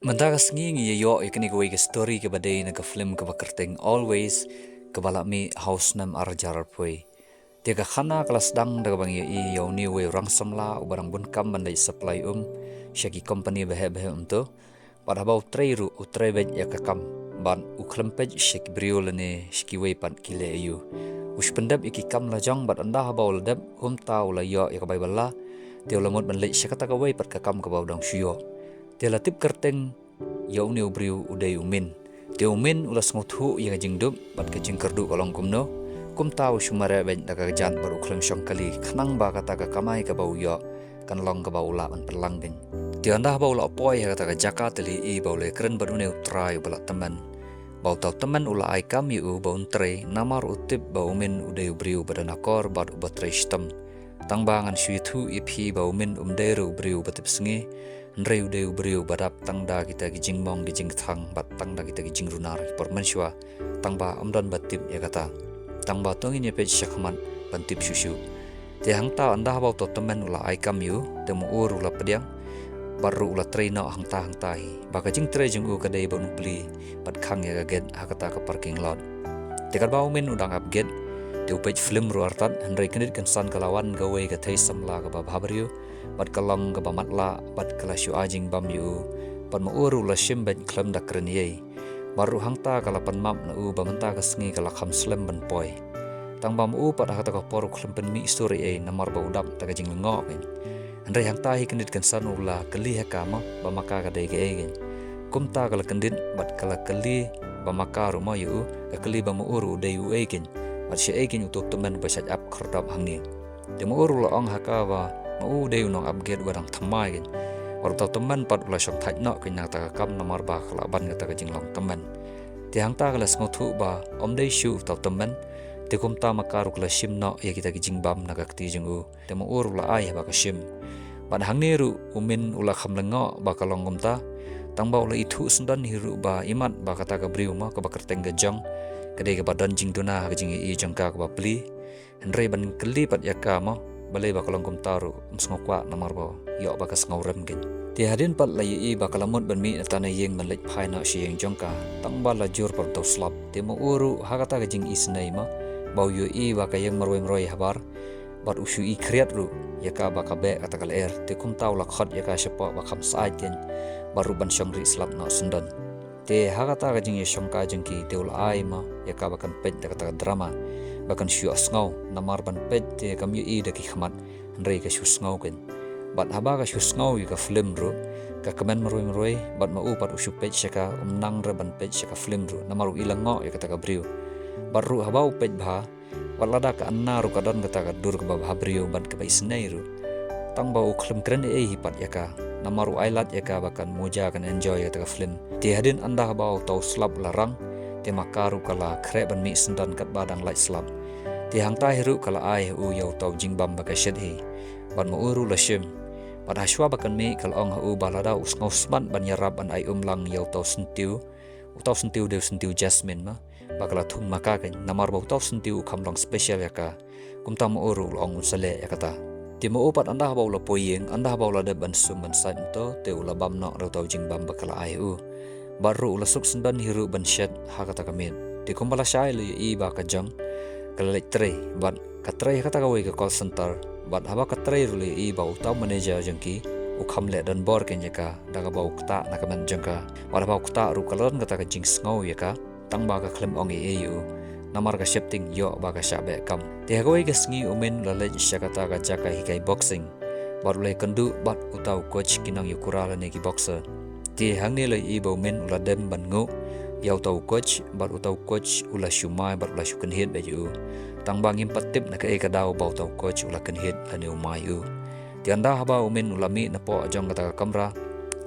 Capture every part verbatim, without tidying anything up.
Mynta ka sngi ngi ïa ïoh ïa kane kawei ka story kaba dei na ka film kaba kyrteng Always, kaba la mih ha u snem ar hajar arphew. Te ka khana ka la sdang da kaba ngi ïohi ïa une uwei u rang samla uba dang bun kam ban leit supply um sha ki company baheh baheh um to. Bad haba u trei ruh u trei beit ïa ka kam bad u khlem peit sha ki briew lane sha kiwei pat ki leh aïu. U shu pyndep ïa ki kam la jong bad ynda haba u la dep kumta u la ïoh ïa ka bai bylla. Te u la mut ban leit sha kata kawei pat ka kam kaba u dang shu ïoh. Te la tip kyrteng ïa une u briew u dei u Min. Te u Min u la sngewthuh ïa ka jingdup bad ka jingkyrduh ka long kumno. Kumta u shu mareh beit da ka kjat bad u khlem shong kali khnang ba kata ka kamai kaba u ïoh kan long kaba u lah ban pynlang kein. Te ynda haba u la poi ha kata ka jaka te la ïohi ba u la ïakren bad une u trai uba la tymmen. Ba uta u tymmen u la ai kam ïa u ba un trei namar u tip ba u Min u dei u briew ba don akor bad uba trei shitom. Tang ba ngan shu ïathuh ïa phi ba u Min um dei ruh u briew ba tip sngi. Hynrei u dei u briew ba dap tang da kita ki jingmong ki jingkthang bad tang da kita ki jingrunar ki por mynshuwa. Tang ba ym don ba tip ïa kata. Tang ba to ngin ïa peit shakhmat ban tip shuh shuh. Te hangta ynda haba uta u tymmen u la ai kam ïa u te ma u ruh u la pdiang. Bad ruh u la trei noh hangta hangta hi ba ka jingtrei jong u ka dei ban plie bad khang ïa ka gate ha kata ka parking lot. Te katba u Min u dang ap gate te u peit film ruh artat hynrei kyndit kynsan ka la wan kawei ka thei samla kaba bhabriew bad ka long kaba matlah bad ka la shu ai jingbam ïa u. Bad ma u ruh u la shim beit khlem da kren ei. Bad ruh hangta ka la pynmap na u ba mynta ka sngi ka la kham slem ban poi. Tang ba ma u pat ha kata ka por u khlem pynmih sur ei namar ba u dap da ka jinglyngngoh kein. Hynrei hangta hi kyndit kynsan u la kylli ha ka ma ba ma ka ka dei kaei kein. Kumta ka la kyndit bad ka la kylli ba ma ka ruh ma ïa u ka kylli ba ma u ruh u dei uei kein. Bad shaei kein uta u tymmen ba shait ap khyrdop hangne. Te ma u ruh u la ong ha ka ba ma u dei u nongap gate uba dang thymmai kein. Bad uta u tymmen pat u la shong thait noh kein na kata ka kam namar ba ka la ban kata ka jinglong tymmen. Te hangta ka la sngewthuh ba ym dei shuh uta u tymmen. Te kumta ma ka ruh ka la shim noh ïa kita ki jingbam na ka kti jong u. Te ma u ruh u la ai haba ka shim. Bad hangne ruh u Min u la kham lyngngoh ba ka long kumta. Tang ba u la ithuh syndon hi ruh ba imat ba kata ka briew ma kaba kyrteng ka Jong ka dei kaba don jingduna ha ka jingïohi jong ka kaba plie. Hynrei ban kylli pat ïa ka ma balei ba ka long kumta ruh ym sngew kwah namar ba ïoh ba ka sngew rem kein. Te hadien pat la ïohi ba ka la mut ban mih na tana ïing ban leit phai noh sha ïing jong ka. Tang ba la jur pat uta u slap te ma u ruh ha kata ka jingisynei ma ba u ïohi ba ka ïeng marwei marwei habar. Bad u shu i khriat ruh ïa ka ba ka beh kata ka lyer te kumta u la khot ïa ka shapoh ba kham sait kein. Bad ruh ban shong rieh slap noh syndon. Te ha kata ka jingïashongkai jong ki te u la ai ma ïa ka ba kan peit da kata ka drama ba kan shu ïohsngew namar ban peit te kam ïohi da ki khmat hynrei ka shu sngew kein. Bad haba ka shu sngew ïa ka film ruh ka kmen marwei marwei bad ma u pat u shu peit sha ka um nang re ban peit sha ka film ruh namar u i lyngngoh ïa kata ka briew. Bad ruh haba u peit bha wat lada ka Anna ruh ka don kata ka dur kaba bhabriew bad kaba isynei ruh. Tang ba u khlem kren ei ei hi pat ïa ka namar u ai lad ïa ka ba kan muja kan enjoy ïa kata ka film. Te hadien ynda haba uta u slap u la rang te ma ka ruh ka la khreh ban mih syndon katba dang lait slap. Te hangta hi ruh ka la ai ha u ïa uta u jingbam ba ka shet hi. Bad ma u ruh u la shim. Bad hashwa ba kan mih ka la ong ha u ba lada u sngewsmat ban ïarap ban ai um lang ïa uta u syntiew. Uta u syntiew dei u syntiew Jasmine ma ba ka la thung ma ka kein namar ba uta u syntiew u kham long special ïa ka. Kumta ma u ruh u la ong un sa leh ïa kata. Te ma u pat ynda haba u la poi ïing ynda haba u la dep ban sum ban sait mynta te u la bam noh da uta u jingbam ba ka la ai ha u. Bad ruh u la suk syndon hi ruh ban shet ha kata ka miet. Te kumba la shai la ïohi ba ka Jong ka la leit trei bad ka trei ha kata kawei ka call center. Bad haba ka trei ruh la ïohi ba uta u manager jong ki u kham leh donbor kein ïa ka da kaba u ktah na ka met jong ka. Bad haba u ktah ruh ka la don kata ka jingsngew ïa ka. Tang ba ka khlem ong ei ei ïa u namar ka sheptieng ïoh ba ka shah beh kam. Te ha kawei ka sngi u Min u la leit sha kata ka jaka hikai boxing bad u la ïakynduh bad uta u coach ki nongïakura lane ki boxer. Te hangne la ïohi ba u Min u la dem ban nguh ïa uta u coach bad uta u coach u la shu mai bad u la shu kynhied beit ïa u. Tang ba ngim pat tip na kaei ka daw ba uta u coach u la kynhied lane u mai ïa u. Te ynda haba u Min u la mih napoh jong kata ka kamra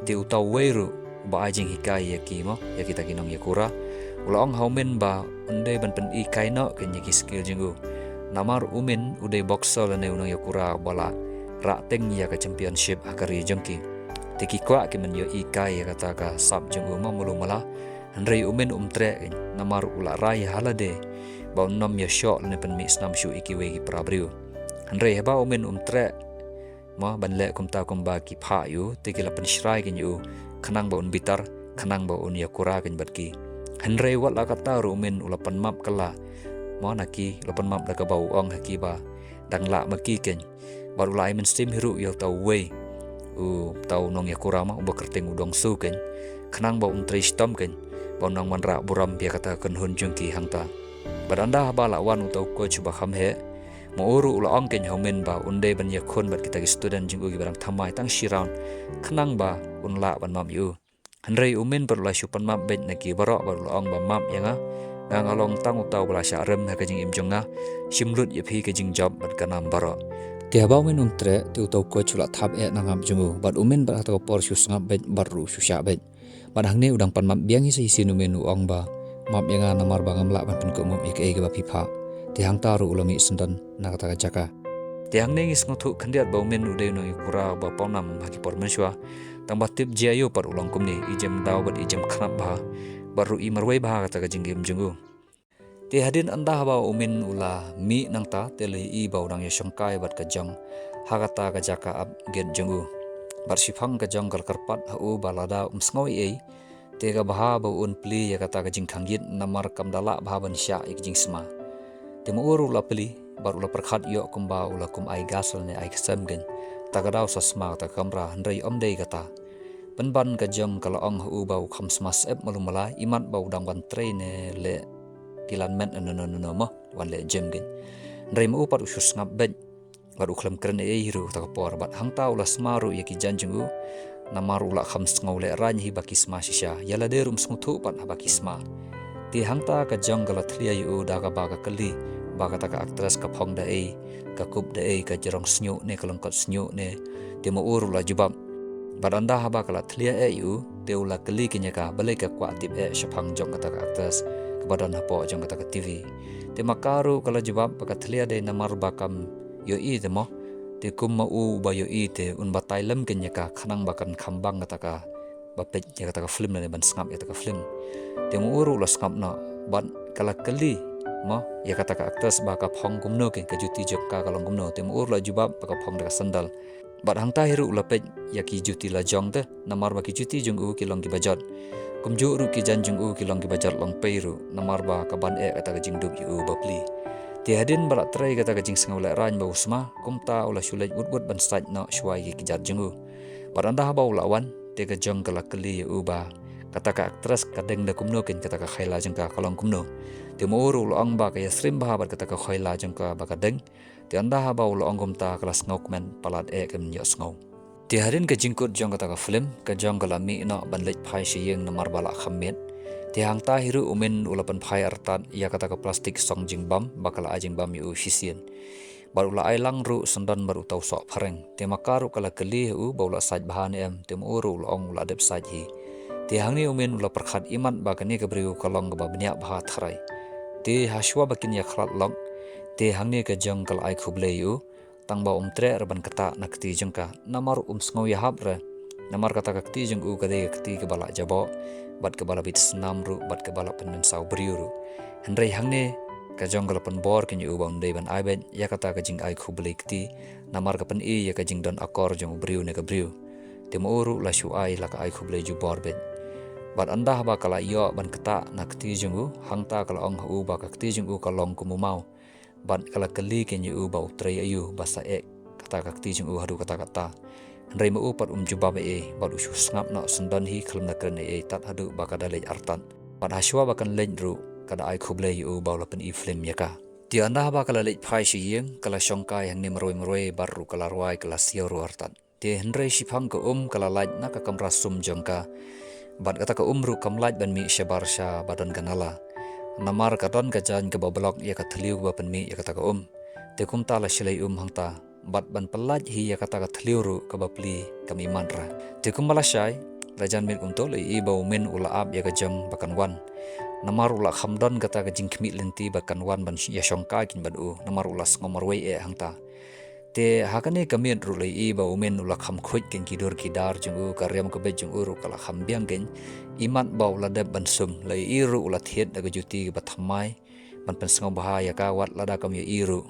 te uta uwei ruh uba ai jinghikai ïa ki mo ïa kita ki nongïakura u la ong ha u Min ba un dei ban pyni kai noh kein ïa ki skill jong u. Namar u Min u dei boxer lane u nongïakura uba la rah teng ïa ka championship ha ka ri jong ki. Te ki kwah ki ban ïohi kai ïa kata ka sap jong u ma mulu mala. Hynrei u Min um treh kein namar u la rai ha lade ba un ym ïashoh lane pynmih snam shuh ïa kiwei ki para briew. Hynrei haba u Min um treh mo ban leh kumta kumba ki phah ïa u te ki la pynshrai kein ïa u. khnang ba un bitar, khnang ba un ïakura kein bad ki. Hynrei wat la katta ruh u Min u la pan map kylla, mo, na ki, u la pan map da kaba u ong ha ki ba dang lah ma ki kein. Bad u la ai mynsiem hi ruh ïa uta uwei, uta u nongïakura, mo, uba kyrteng u Dongsu kein, khnang ba un trei shitom kein, ba un nang wanrah burom ïa kata ka kynhun jong ki hangta. Bad ynda haba la wan uta u coach uba kham heh, ma u ruh u la ong kein ha u Min ba un dei ban ïakhun bad kita ki student jong u kiba dang thymmai tang shi round, khnang ba un lah ban map ïa u. Hynrei u Min pat u la shu pan map beit na ki baroh bad u la ong ba map ïa nga, nga nga long tang uta uba la shah rem ha ka jingim jong nga, shim lut ïa phi ka jingjop bad ka nam baroh. Te haba u Min um treh, te uta u coach u la thap eh na ngap jong u, bad u Min bad ha kata ka por shu sngap beit bad ruh shu shah beit. Bad hangne u dang pan map biang hi sa shisien u Min u ong ba map ïa nga namar ba ngam lah ban pynkup ïa kaei kaba phi phah. Te hangta ruh u la mih syndon na kata ka jaka. Te hangne ngi sngewthuh khyndiat ba u Min u dei u nongïakura uba pawnam ha ki por mynshuwa. Tang ba tip jia ïa u pat u long kumne, i jem daw bad i jem khnap bha, bad ruh i marwei bha kata ka jingim jong u. Te hadien ynda haba u Min u la mih nangta, te la ïohi ba u dang ïashongkai bad ka jong ha kata ka jaka ap gate jong u. Bad shiphang ka jong ka la kyrpad ha u ba lada um sngew ei ei, te ka bha ba un plie ïa kata ka jingkhang ïit namar kam da lah bha ban shah ïa ka jingsma. Te ma u ruh u la plie bad u la pyrkhat ïoh kumba u la kum ai gas lane ai ksem kein. Ta ka daw sa sma kata ka kamra, hynrei ym dei kata. Pynban ka jong ka la ong ha u ba u kham sma syep malu mala, imat ba u dang wan trei ne leh kilan met ne no no no no mo, wan leh gym kein. Hynrei ma u pat u shu sngap beit bad u khlem kren ei ei hi ruh kata ka por, bad hangta u la sma ruh ïa ki jaiñ jong u. Namar u la kham sngew lehraiñ hi ba ki sma shisha, ïa lade ruh um sngewthuh pat haba ki sma. Te hangta ka jong ka la thlia ïa u da kaba ka kylli ba kata ka actress ka phong da ei, ka kup da ei, ka jrong shñiuh ne ka lyngkot shñiuh ne. Te ma u ruh u la jubab. Bad ynda haba ka la thlia eh ïa u, te u la kylli kein ïa ka balei ka kwah tip eh shaphang jong kata ka actress kaba don hapoh jong kata ka TV. Te ma ka ruh ka la jubab ba ka thlia dei namar ba kam ïohi te mo. Te kum ma u ba ïohi te un batai lem kein ïa ka khnang ba kan kham bang kata kaba peit ïa kata ka film lane ban sngap ïa kata ka film. Te ma u ruh u la sngap noh bad ka la kylli mo ïa kata ka actress ba ka phong kumno kein, ka juti jong ka ka long kumno. Te ma u ruh u la jubab ba ka phong da ka sandal. Bad hangta hi ruh u la peit ïa ki juti la jong te, namar ba ki juti jong u ki long kiba jot. Kumjuh ruh ki jaiñ jong u ki long kiba jot long pei ruh, namar ba ka ban eh kata ka jingdup ïa u ba plie. Te hadien ba la trei kata ka jingsngew lehraiñ ba u sma, kumta u la shu leit wut wut ban sait noh shuwa ïa ki kjat jong u. Bad ynda haba u la wan, te ka jong ka la kylli ïa u ba kata ka actress ka deng da kumno kein, kata ka khaila jong ka ka long kumno. Te ma u ruh u la ong ba ka ïasyriem bha bad kata ka khaila jong ka ba ka deng. Te ynda haba u la ong kumta ka la sngewkmen palat eh, ka ym ïohsngew. Te hadien ka jingkut jong kata ka film, ka jong ka la mih noh ban leit phai sha ïing namar ba la kham miet. Te hangta hi ruh u Min u la pynphai artat ïa kata ka plastik song jingbam ba ka la ai jingbam ïa u shisien. Bad u la ai lang ruh syndon bad uta u soh phareng. Te ma ka ruh ka la kylli ha u ba u la sait bha ne em, te ma u ruh u la ong u la dep sait hi. Te hangne u Min u la pyrkhat imat ba kane ka briew ka long kaba bniah bha tharai. Te hashwa ba kin ïakhlad lok, te hangne ka jong ka la ai khublei ïa u. Tang ba um treh re ban ktah na kti jong ka, namar um sngew ïahap re. Namar kata ka kti jong u ka dei ka kti kaba la jaboh, bad kaba la bit snam ruh, bad kaba la pynmynsaw briew ruh. Hynrei hangne ka jong ka la pynbor kein ïa u ba un dei ban ai beit ïa kata ka jingai khublei kti, namar ka pyni ïa ka jingdon akor jong u briew ne ka briew. Te ma u ruh la shu ai la ka ai khublei jubor beit. Bad ynda haba ka la ïoh ban ktah na kti jong u, hangta ka la ong ha u ba ka kti jong u ka long kum u maw. Bad ka la kylli kein ïa u ba u trei aïu ba sa eh kata ka kti jong u haduh katta katta. Hynrei ma u pat um jubab ei ei, bad u shu sngap noh syndon hi khlem da kren ei ei tad haduh ba ka da leit artat. Bad hashwa ba kan leit ruh ka da ai khublei ïa u ba u la pyni film ïa ka. Te ynda haba ka la leit phai sha ïing, ka la shongkai hangne marwei marwei bad ruh ka la rwai ka la siaw ruh artat. Te hynrei shiphang ka um ka la lait na ka kamra sum jong ka. Bad kata ka um ruh kam lait ban mih shabar sha ba don ka nala. Namar ka don ka jaiñ kaba block ïa ka thliew kaba pynmih ïa kata ka um. Te kumta la shlei um hangta. Bad ban pyllait hi ïa kata ka thliew ruh kaba plie kam imat re. Te kumba la shai, la jan miet kumto la ïohi ba u Min u la ap ïa ka jong ba kan wan. Namar u la kham don kata ka jingkhmih lynti ba kan wan ban ïa shongkai kein bad u. Namar u la sngew marwei eh hangta. Te ha kane ka miet ruh la ïohi ba u Min u la kham khuid kein ki dur ki dar jong u, ka riam ka beit jong u ruh ka la kham biang kein. Imat ba u la dep ban sum, la ïohi ruh u la thied da ka juti kaba thymmai ban pynsngewbha ïa ka wat lada kam ïohi ruh.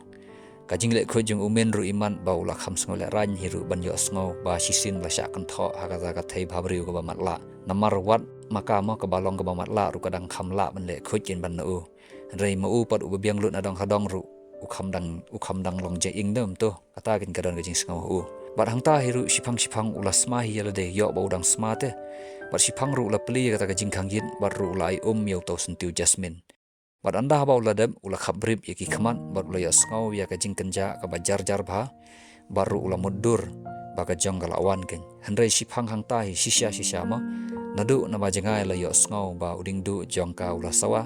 Ka jingleh khuid jong u Min ruh imat ba u la kham sngewlehrain hi ruh ban ïohsngew ba shisien la shah kynthoh ha kata ka thei bhabriew kaba matlah. Namar wat ma ka mo kaba long kaba matlah ruh ka dang kham lah ban leh khuid kein ban na u. Hynrei ma u pat uba biang lut na dong ha dong ruh u kham dang, u kham dang long jaiing dum to. Kata kein ka don ka jingsngew ha u. Bad hangta hi ruh shiphang shiphang u la sma hi ïa lade, ïoh ba u dang sma te. Bad shiphang ruh u la plie ïa kata ka jingkhang ïit bad ruh u la ai um ïa uto u syntiew jasmin. Bad ynda haba u la dep u la khapbrip ïa ki khmat bad u la ïohsngew ïa ka jingkynjah kaba jar jar bha. Bad ruh u la mutdur ba ka jong ka la wan kein. Hynrei shiphang hangta hi shisha shisha mo, naduh naba jngai la ïohsngew ba u diengduh jong ka u la sawa.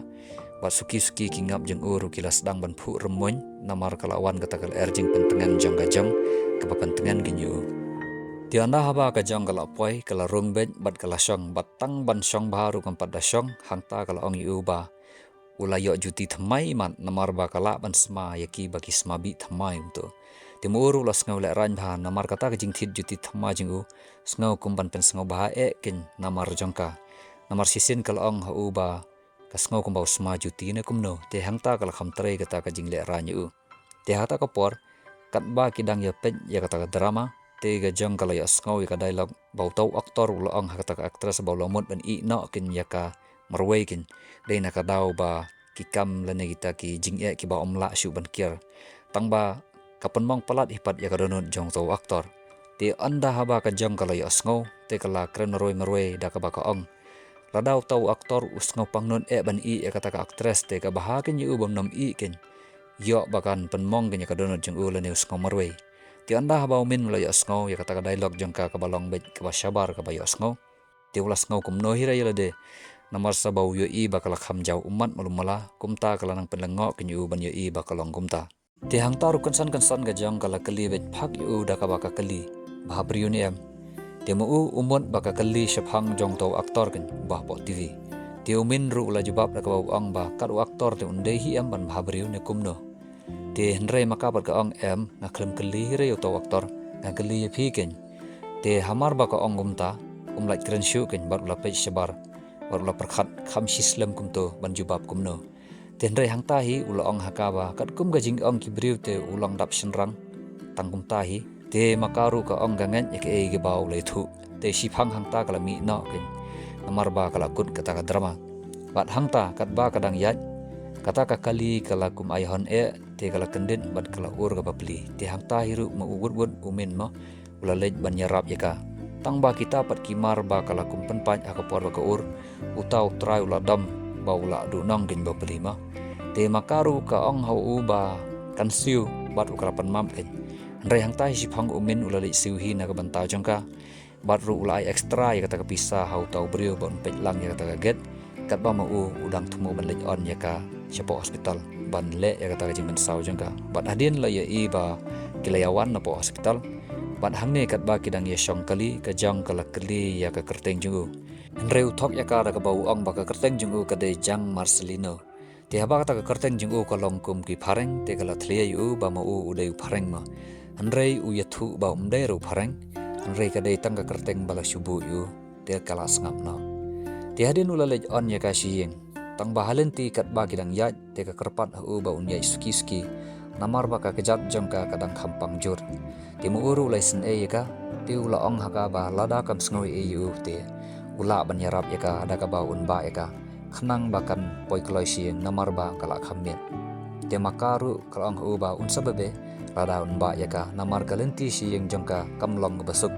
Bad suki suki ki ngap jong u ruh ki la sdang ban phuh rymmuiñ namar ka la wan kata ka lyer jingpyntngen jong ka jong kaba pyntngen kein ïa u. Te ynda haba ka jong ka la poi ka la rung beit bad ka la shong, bad tang ban shong bha ruh kam pat da shong. Hangta ka la ong ïa u ba u la ïoh juti thymmai imat namar ba ka lah ban sma ïa ki ba ki sma bih thymmai um to. Te ma u ruh u la sngewlehrain bha namar kata ka jingthied juti thymmai jong u, sngew kum ban pynsngewbha eh kein namar jong ka. Namar shisien ka la ong ha u ba ka sngew kumba u sma juti ne kumno. Te hangta ka la kham trei kata ka jinglehrain ïa u. Te hata ka por katba ki dang ïa peit ïa kata ka drama, te ka jong ka la ïohsngew ïa ka dialogue ba uto u actor u la ong ha kata ka actress ba u la mut ban ïeh noh kein ïa ka marwei kein. Dei na ka daw ba ki kam lane kita ki jingeh kiba um lah shuh ban kiar. Tang ba ka pynmong palat hi pat ïa ka dohnud jong uto u actor. Te ynda haba ka jong ka la ïohsngew, te ka la kren marwei marwei da kaba ka ong, lada uto u actor u sngew pangnud eh ban ïeh ïa kata ka actress, te ka bha kein ïa u bym nym ïeh kein. Ïoh ba kan pynmong kein ïa ka dohnud jong u lane u sngew marwei. Te ynda haba u Min u la ïohsngew ïa kata ka dialogue jong ka kaba long beit kaba shabar kaba ïohsngew, te u la sngew kumno hi re ïa lade. Namar sa ba u ïohi ba ka la kham jaw ummat malu mala, kumta ka la nang pynlyngngoh kein ïa u ban ïohi ba ka long kumta. Te hangta ruh kynsan kynsan ka jong ka la kylli beit phak ïa u da kaba ka kylli, bhabriew ne em. Te ma u u mut ba ka kylli shaphang jong uto u actor kein uba hapoh T V. Te u Min ruh u la jubab da kaba u ong ba kat u actor te un dei hi em ban bhabriew ne kumno. Te hynrei ma ka pat ka ong, em, nga khlem kylli hi re ïa uto u actor, nga kylli ïa phi kein. Te hamar ba ka ong kumta, um lait kren shuh kein bad u la peit shabar bad u la pyrkhat kham shi slem kumto ban jubab kumno. Te hynrei hangta hi u la ong ha ka ba katkum ka jingong ki briew te u long dap shynrang. Tang kumta hi te ma ka ruh ka ong ka ngeit ïa kaei kaba u la ïathuh. Te shiphang hangta ka la mih noh kein namar ba ka la kut kata ka drama. Bad hangta katba ka dang ïaid, kata ka kali ka la kum ai hon eh, te ka la kyndit bad ka la ur kaba pli. Te hangta hi ruh ma u wut wut u Min mo u la leit ban ïarap ïa ka. Tang ba kita pat ki mar ba ka la kum pynpait ha ka por ba ka ur, uta u trai u la dom ba u la duh nong kein ba pli mo. Te ma ka ruh ka ong ha u ba kan siew bad u ka la pynmap kein. Hynrei hangta hi shiphang u Min u la leit siew hi na ka bynta jong ka. Bad ruh u la ai extra ïa kata ka pisa ha uta u briew ba un peit lang ïa kata ka gate. Katba ma u u dang thmu ban leit on ïa ka shapoh hospital ban leh ïa kata ka jingmynsaw jong ka. Bad hadien la ïohi ba ki la ïawan napoh hospital, bad hangne katba ki dang ïashong kali, ka jong ka la kylli ïa ka kyrteng jong u. Hynrei u thok ïa ka da kaba u ong ba ka kyrteng jong u ka dei Jang Marcelino. Te haba kata ka kyrteng jong u ka long kum ki phareng, te ka la thylliej ïa u ba ma u u dei u phareng mo. Hynrei u ïathuh ba um dei ruh u phareng, hynrei ka dei tang ka kyrteng ba la shu buh ïa u, te ka la sngap noh. Te hadien u la leit on ïa ka sha ïing. Tang ba ha lynti katba ki dang ïaid, te ka kyrpad ha u ba un ïaid suki suki. Namar ba ka kjat jong ka ka dang kham pang jur. Te ma u ruh u la isynei ïa ka, te u la ong ha ka ba lada kam sngew ei ei ïa u te u lah ban ïarap ïa ka da kaba un bah ïa ka, khnang ba kan poi kloi sha ïing namar ba ka la kham miet. Te ma ka ruh ka la ong ha u ba un sa bebe lada un bah ïa ka namar ka lynti sha ïing jong ka kam long kaba suk.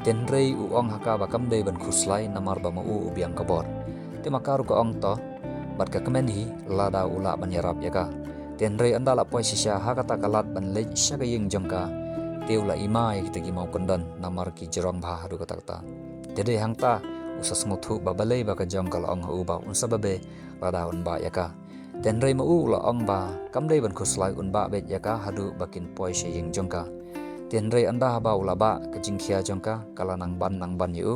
Te hynrei u ong ha ka ba kam dei ban khuslai namar ba ma u u biang ka bor. Te ma ka ruh ka ong to bad ka kmen hi lada u lah ban ïarap ïa ka. Te hynrei ynda la poi shisha ha kata ka lad ban leit sha ka ïing jong ka, te u la ima ïa kita ki mawkyndon namar ki jrong bha haduh katta katta. Te dei hangta u sa sngewthuh ba balei ba ka jong ka la ong ha u ba un sa bebe lada un bah ïa ka. Te hynrei ma u u la ong ba kam dei ban khuslai, un bah beit ïa ka haduh ba kin poi sha ïing jong ka. Te hynrei ynda haba u la bah, ka jingkhia jong ka ka la nang ban nang ban ïa u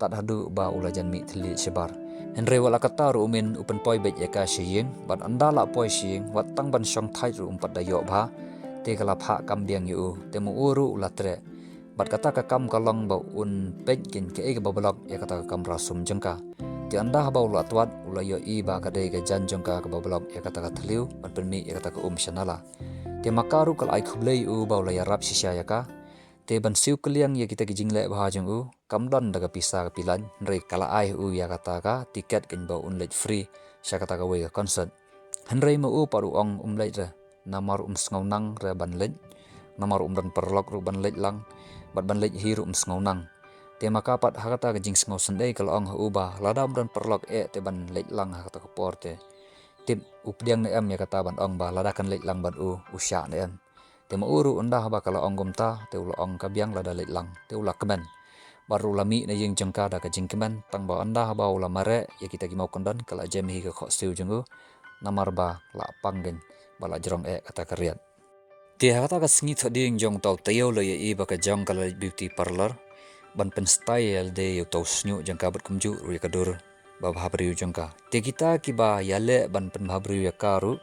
tad haduh ba u la jan mih thylliej shabar. Hynrei wat la katta ruh u Min u pynpoi beit ïa ka sha ïing, bad ynda la poi sha ïing wat tang ban shong thait ruh um pat da ïoh bha. Te ka la phah kam biang ïa u, te ma u ruh u la treh. Bad kata ka kam ka long ba un peit kein kaei kaba block ïa kata ka kamra sum jong ka. Te ynda haba u la twad u la ïohi ba ka dei ka jan jong ka kaba block ïa kata ka thliew ban pynmih ïa kata ka um sha nala. Te ma ka ruh ka la ai khublei ïa u ba u la ïarap shisha ïa ka. Te ban siew kylliang ïa kita ki jingleh bha jong u, kam don da ka pisa ka pilaiñ, hynrei ka la ai u ïa kata ka tiket kynba un leit free sha kata kawei ka concert. Hynrei ma u pat u ong um leit re, namar um sngew nang re ban leit, namar um don paralok ruh ban leit lang, bad ban leit hi ruh um sngew nang. Te ma ka pat ha kata ka jingsngew syndei ka la ong ha u ba lada um don paralok eh te ban leit lang ha kata ka por te. Tip u pdiang ne em ïa kata ban ong ba lada kan leit lang bad u, u shah ne em. Te ma u ruh ynda haba ka la ong kumta, te u la ong ka biang lada leit lang, te u la kmen. Bad ruh la mih na ïing jong ka da ka jingkmen, tang ba ynda haba u la mareh ïa kita ki mawkyndon, ka la jem hi ka khohsiew jong u, namar ba la pang keiñ, ba la jrong eh kata ka riat. Te ha kata ka sngi thohdieng jong uta u taïew la ïohi ba ka jong ka la leit beauty parlour ban pynstyle ïa lade ïa uta u shñiuh jong ka bad kumjuh ruh ïa ka dur babha briew jong ka. Te kita kiba ïaleh ban pynbha briew ïa ka ruh,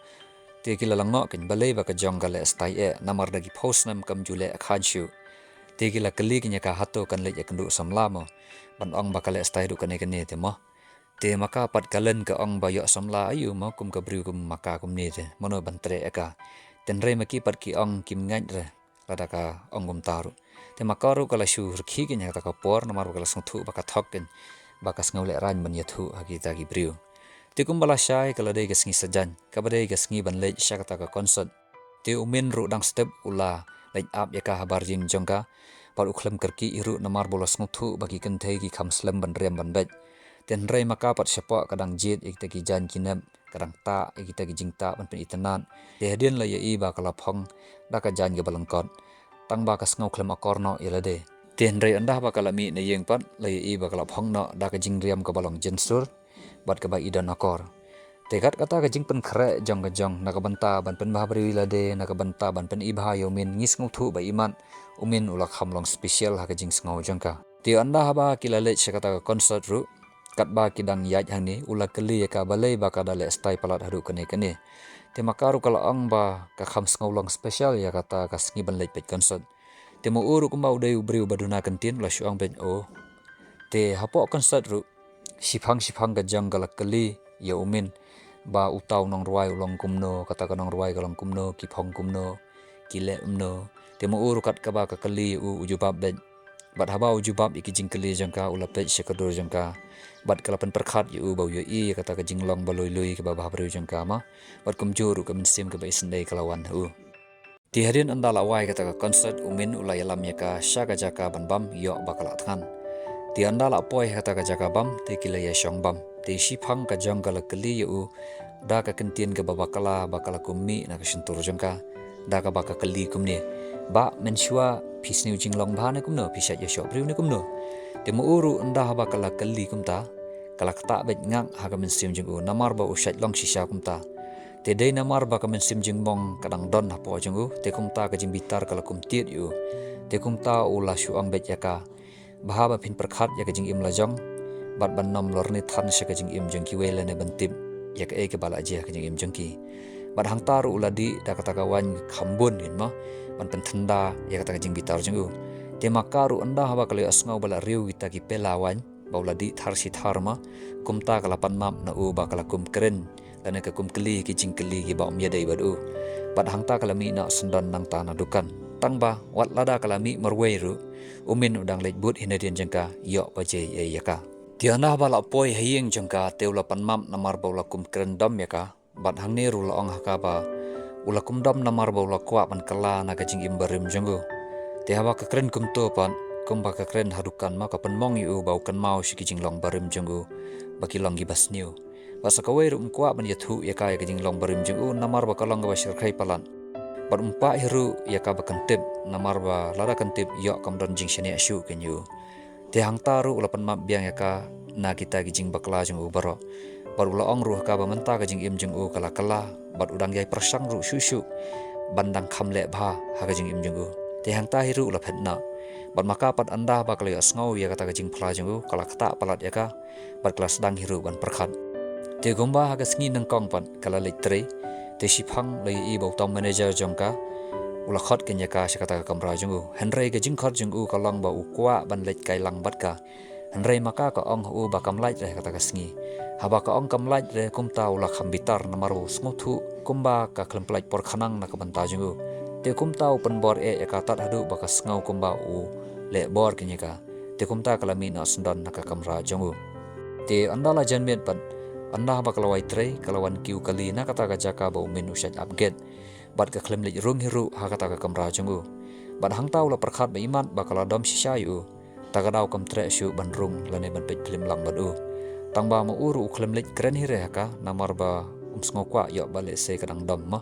te ki la lyngngoh keiñ balei ba ka jong ka leh style eh, namar da ki phew snem kam ju leh khañ shuh. Te ki la kylli keiñ ïa ka hato kan leit ïakynduh samla mo, ban ong ba ka leh style ruh kane kane te mo. Te ma ka pat ka len ka ong ba ïoh samla aïu mo kum ka briew kum ma ka kumne te, mano ban treh ïa ka. Te hynrei ma ki pat ki ong kim ngeit re lada ka ong kumta ruh. Te ma ka ruh ka la shu rkhie keiñ ha kata ka por namar ba ka la sngewthuh ba ka thok keiñ, ba ka sngew lehraiñ ban ïathuh ha kita ki briew. Te kumba lashai ka la dei ka sngi sajan, kaba dei ka sngi ban leit sha kata ka concert. Te u Min ruh dang step u la leit ap ïa ka habar ïing jong ka, bad u khlem kyrkieh hi ruh namar ba u la sngewthuh ba ki kynthei ki kham slem ban riam ban beit. Te hynrei ma ka pat shapoh ka dang jied ïa kita ki jaiñ ki nep, ka dang tah ïa kita ki jingtah ban pynitynnad. Te hadien la ïohi ba ka la phong da ka jaiñ kaba lyngkot, tang ba ka sngew khlem akor noh ïa lade. Te hynrei ynda haba ka la mih na ïing pat la ïohi ba ka la phong noh da ka jingriam kaba long jynsur bad kaba i don akor. Te kat kata ka jingpynkhreh jong ka jong na ka bynta ban pynbha briew ïa lade, na ka bynta ban pyni bha ïa u Min, ngi sngewthuh ba imat u Min u la kham long special ha ka jingsngew jong ka. Te ynda haba ki la leit sha kata ka concert ruh, katba ki dang ïaid hangne, u la kylli ïa ka balei ba ka da leh style palat haduh kane kane. Te ma ka ruh ka la ong ba ka kham sngew long special ïa kata ka sngi ban leit peit concert. Te ma u ruh kumba u dei u briew ba duna kyntien u la shu ong beit o. Te hapoh concert ruh, shiphang shiphang ka jong ka la kylli ïa u Min ba uta u nongrwai u long kumno, kata ka nongrwai ka long kumno, ki phong kumno, ki leh kumno. Te ma u ruh kat kaba ka kylli ïa u, u jubab beit. Bad haba u jubab ïa ki jingkylli jong ka, u la peit sha ka dur jong ka. Bad ka la pynpyrkhat ïa u ba u ïohi ïa kata ka jinglong ba lui lui kaba bha briew jong ka mo. Bad kumjuh ruh ka mynsiem kaba isynei ka la wan ha u. Te hadien ynda la wai kata ka concert, u Min u la ïalam ïa ka sha ka jaka ban bam, ïoh ba ka la thngan. Te ynda la poi ha kata ka jaka bam, te ki la ïashong bam. Te shiphang ka jong ka la kylli ïa u da ka kyntien kaba bakla ba ka la kum mih na ka shyntur jong ka, da kaba ka kylli kumne: Bah, mynshuwa phi sniew jinglong bha ne kumno, phi shait ïashoh briew ne kumno? Te ma u ruh ynda haba ka la kylli kumta, ka la ktah beit ngak ha ka mynsiem jong u namar ba u shait long shisha kumta. Te dei namar ba ka mynsiem jingmong ka dang don hapoh jong u, te kumta ka jingbitar ka la kum tied ïa u. Te kumta u la shu ong beit ïa ka: Bha ba phin pyrkhat ïa ka jingim la jong, bad ban nym lorni than sha ka jingim jong kiwei lane ban tip ïa kaei kaba la jia ha ka jingim jong ki. Bad hangta ruh u la dih da kata ka waiñ kham bun kin mo, ban pynthynda ïa kata ka jingbitar jong u. Te ma ka ruh ynda haba ka la ïohsngew ba la riew kita ki pela waiñ ba u la dih thar shi thar mo, kumta ka la pan map na u ba ka la kum kren lane ka kum kylli ki jingkylli kiba ym ïadei bad u. Bad hangta ka la mih noh syndon nangta na dukan. Tang ba wat lada ka la mih marwei ruh, u Min u dang leit bud hi nadien jong ka, ïoh ba jia ei ïa ka. Te ynda haba la poi ha ïing jong ka, te u la pan map namar ba u la kum kren dom ïa ka. Bad hangne ruh la ong ha ka ba u la kum dom namar ba u la kwah ban kylla na ka jingim barim jong u. Te haba ka kren kumto pat, kumba ka kren ha dukan mo, ka pynmong ïa u ba u kynmaw sha ki jinglong barim jong u ba ki long kiba sniew. Bad sa kawei ruh um kwah ban ïathuh ïa ka ïa ka jinglong barim jong u namar ba ka long kaba shyrkhei palat. Bad um pah hi ruh ïa ka ba kan tip, namar ba lada kan tip ïoh kam don jingshaniah shuh kein ïa u. Te hangta ruh u la pan map biang ïa ka na kita ki jingbakla jong u baroh. Bad u la ong ruh ha ka ba mynta ka jingim jong u ka la kylla, bad u dang ïai pyrshang ruh shuh shuh ban dang kham leh bha ha ka jingim jong u. Te hangta hi ruh u la phet noh. Bad ma ka pat ynda ba ka la ïohsngew ïa kata ka jingphla jong u, ka la ktah palat ïa ka, bad ka la sdang hi ruh ban pyrkhat. Te kumba ha ka sngi nyngkong pat ka la leit trei, te shiphang la ïohi ba uta u manager jong ka u la khot kein ïa ka sha kata ka kamra jong u. Hynrei ka jingkhot jong u ka long ba u kwah ban leit kai lang bad ka. Hynrei ma ka ka ong ha u ba kam lait re ha kata ka sngi. Haba ka ong kam lait re kumta u la kham bitar namar u sngewthuh kumba ka khlem pynlait por khnang na ka bynta jong u. Te kumta u pynbor eh ïa ka tad haduh ba ka sngew kumba u leh bor kynja ka. Te kumta ka la mih noh syndon na ka kamra jong u. Te ynda la jan miet pat, ynda haba ka la wai trei, ka la wan kiew kali na kata ka jaka ba u Min u shait ap gate. Bad ka khlem leit rung hi ruh ha kata ka kamra jong u. Bad hangta u la pyrkhat ba imat ba ka la dom shisha ïa u. Ta ka daw kam treh shuh ban rung lane ban peit phlim lang bad u. Tang ba ma u ruh u khlem leit kren hi re ha ka namar ba um sngew kwah ïoh ba lehse ka dang dom ma.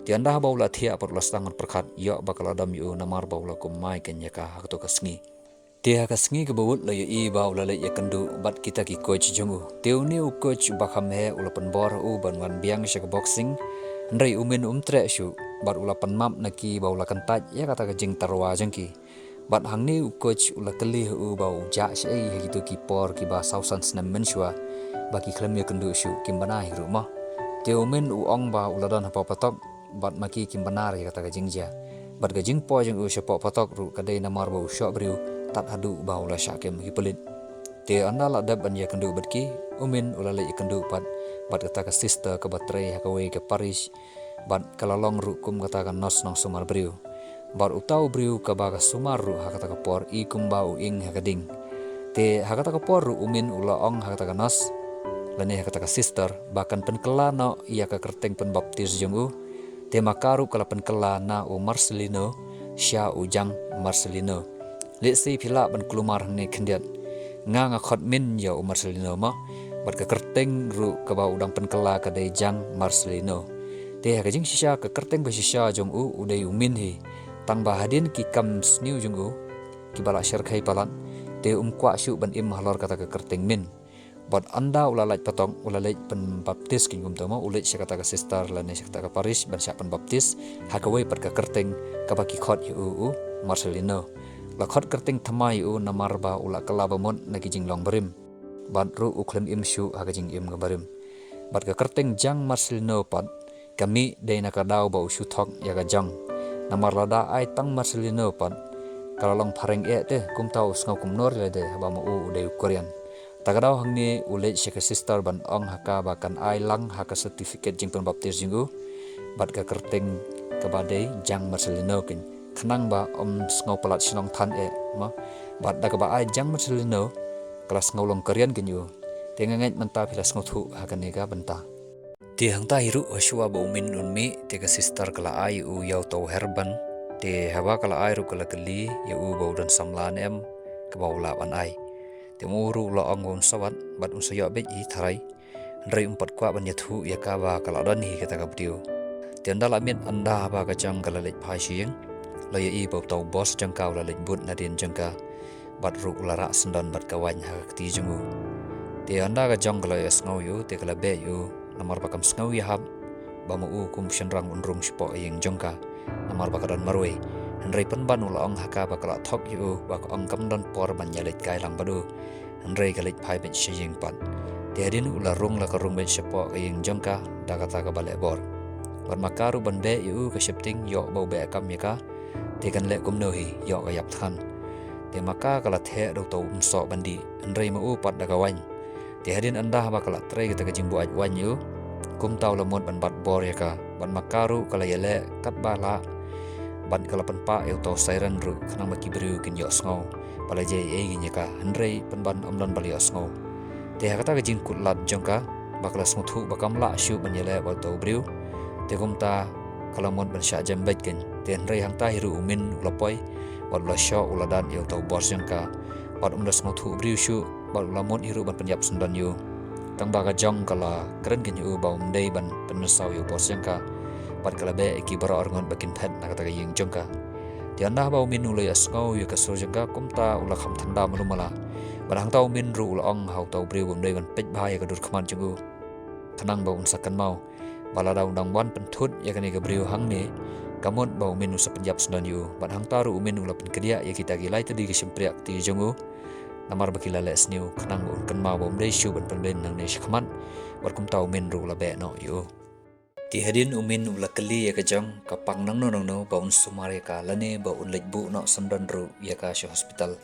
Te ynda haba u la thiah pat u la sdang ban pyrkhat ïoh ba ka la dom ïa u namar ba u la kum mai kynja ka ha kato ka sngi. Te ha ka sngi kaba bud la ïohi ba u la leit ïakynduh bad kita ki coach jong u. Te une u coach uba kham heh u la pynbor ha u ban wan biang sha ka boxing. Hynrei u Min um treh shuh bad u la pynmap na ki ba u la kyntait ïa kata ka jingtyrwa jong ki. Bad hangne u coach u la kylli ha u ba u jah shaei ha kito ki por kiba saw san snem mynshuwa ba ki khlem ïakynduh shuh kim bana hi ruh ma. Te u Min u ong ba u la don hapoh patok bad ma ki kim bana ïa kata ka jingjia. Bad ka jingpoi jong u shapoh patok ruh ka dei namar ba u shoh briew tad haduh ba u la shah kem ha ki pulit. Te ynda la dep ban ïakynduh bad ki, u Min u la leit ïakynduh pat bad kata ka sister kaba trei ha kawei ka parish. Bad ka la long ruh kum kata ka nurse nongsumar briew. Bad uta u briew kaba ka sumar ruh ha kata ka por i kumba u ing ha ka ding. Te ha kata ka por ruh u Min u la ong ha kata ka nurse lane ha kata ka sister ba kan pynkylla noh ïa ka kyrteng pynbaptis jong u. Te ma ka ruh ka la pynkylla na u Marcelino sha u Jang Marcelino. Lehse phi lah ban kulmar hangne khyndiat. Nga nga khot Min ïa u Marcelino ma. Bad ka kyrteng ruh kaba u dang pynkylla ka dei Jang Marcelino. Te ha ka jingshisha ka kyrteng ba shisha jong u u dei u Min hi. Tang ba hadien ki kam sniew jong u kiba la shyrkhei palat. Te um kwah shuh ban im halor kata ka kyrteng Min. Bad ynda u la lait patok u la leit pynbaptis kynja kumta ma u leit sha kata ka sister lane sha kata ka parish ban shah pynbaptis ha kawei pat ka kyrteng kaba ki khot ïa u u Marcelino. La khot kyrteng thymmai ïa u namar ba u la kylla ba mut na ki jinglong barim. Bad ruh u khlem im shuh ha ka jingim ka barim. Bad ka kyrteng Jang Marcelino pat ka mih dei na ka daw ba u shu thok ïa ka Jang. Namar lada ai tang Marcelino pat ka la long phareng eh te kumta u sngew kumno ri lade haba ma u u dei u Korean. Ta ka daw hangne u leit sha ka sister ban ong ha ka ba kan ai lang ha ka certificate jingpynbaptis jong u. Bad ka kyrteng kaba dei Jang Marcelino kynja khnang ba um sngew palat shnong than eh ma. Bad da kaba ai Jang Marcelino ka la sngew long Korean kynja u. Te nga ngeit mynta phi la sngewthuh ha kane ka bynta. Te hangta hi ruh hashwa ba u Min un mih te ka sister ka la ai u ïa uta u hair band. Te haba ka la ai ruh ka la kylli ïa u ba u don samla ne em kaba u lah ban ai. Te ma u ruh u la ong ba un sa wad bad un sa ïoh beit hi tharai. Hynrei um pat kwah ban ïathuh ïa ka ba ka la don hi kata ka briew. Te ynda la miet ynda haba ka Jang ka la leit phai sha ïing la ïohi ba uta u boss jong ka u la leit bud nadien jong ka. Bad ruh u la rah syndon bad ka waiñ ha ka kti jong u. Te ynda ka Jang ka la ïohsngew ïa u te ka la beh ïa u namar ba kam sngew ïahap ba ma u kum shynrang un rung shapoh ïing jong ka namar ba ka don marwei. Hynrei pynban u la ong ha ka ba ka la thok ïa u ba ka ong kam don por ban ïaleit kai lang bad u. Hynrei ka leit phai beit sha ïing pat. Te hadien u la rung la ka rung beit shapoh ka ïing jong ka da kata kaba leh bor. Bad ma ka ruh ban beh ïa u ka sheptieng ïoh ba u beh kam ïa ka. Te kan leh kumno hi ïoh ka ïap than. Te ma ka ka la theh da uta u umsoh ban dih hynrei ma u pat da ka waiñ. Te hadien ynda haba ka la trei kata ka jingbuaid waiñ ïa u kumta u la mut ban bat bor ïa ka. Bad ma ka ruh ka la ïaleh katba lah. Bad ka la pynpah ïa uta u siren ruh khnang ba ki briew kin ïohsngew ba la jia ei ei kin ïa ka hynrei pynban ym don ba la ïohsngew. Te ha kata ka jingkut lad jong ka ba ka la sngewthuh ba kam lah shuh ban ïaleh bad uta u briew. Te kumta ka la mut ban shah jem beit kin. Te hynrei hangta hi ruh u Min u la poi bad u la shoh u la dat ïa uta u boss jong ka. Bad um da sngewthuh briew shuh bad u la mut hi ruh ban pynïap syndon ïa u. Tang ba ka Jang ka la kren kin ïa u ba um dei ban pynmynsaw ïa u boss jong ka. Bad ka la beh ïa ki baroh arngut ba kin phet na kata ka ïing jong ka. Te ynda haba u Min u la ïohsngew ïa ka sur jong ka kumta u la kham thanda malu mala. Bad hangta u Min ruh u la ong ha uta u briew ba um dei ban peit bha ïa ka dur khmat jong u. Khnang ba un sa kynmaw ba lada u dang wan pynthut ïa kane ka briew hangne ka mut ba u Min u sa pynïap syndon ïa u. Bad hangta ruh u Min u la pynkdiah ïa kita ki lai tylli ki shympriah kti jong u. Namar ba ki la leh sniew khnang ba un kynmaw ba um dei shuh ban pynbeit nangne shakhmat. Bad kumta u Min ruh u la beh noh ïa u. Te hadien u Min u la kylli ïa ka Jang ka pang nangno nangno ba un sumar ïa ka lane ba un leit buh noh syndon ruh ïa ka sha hospital.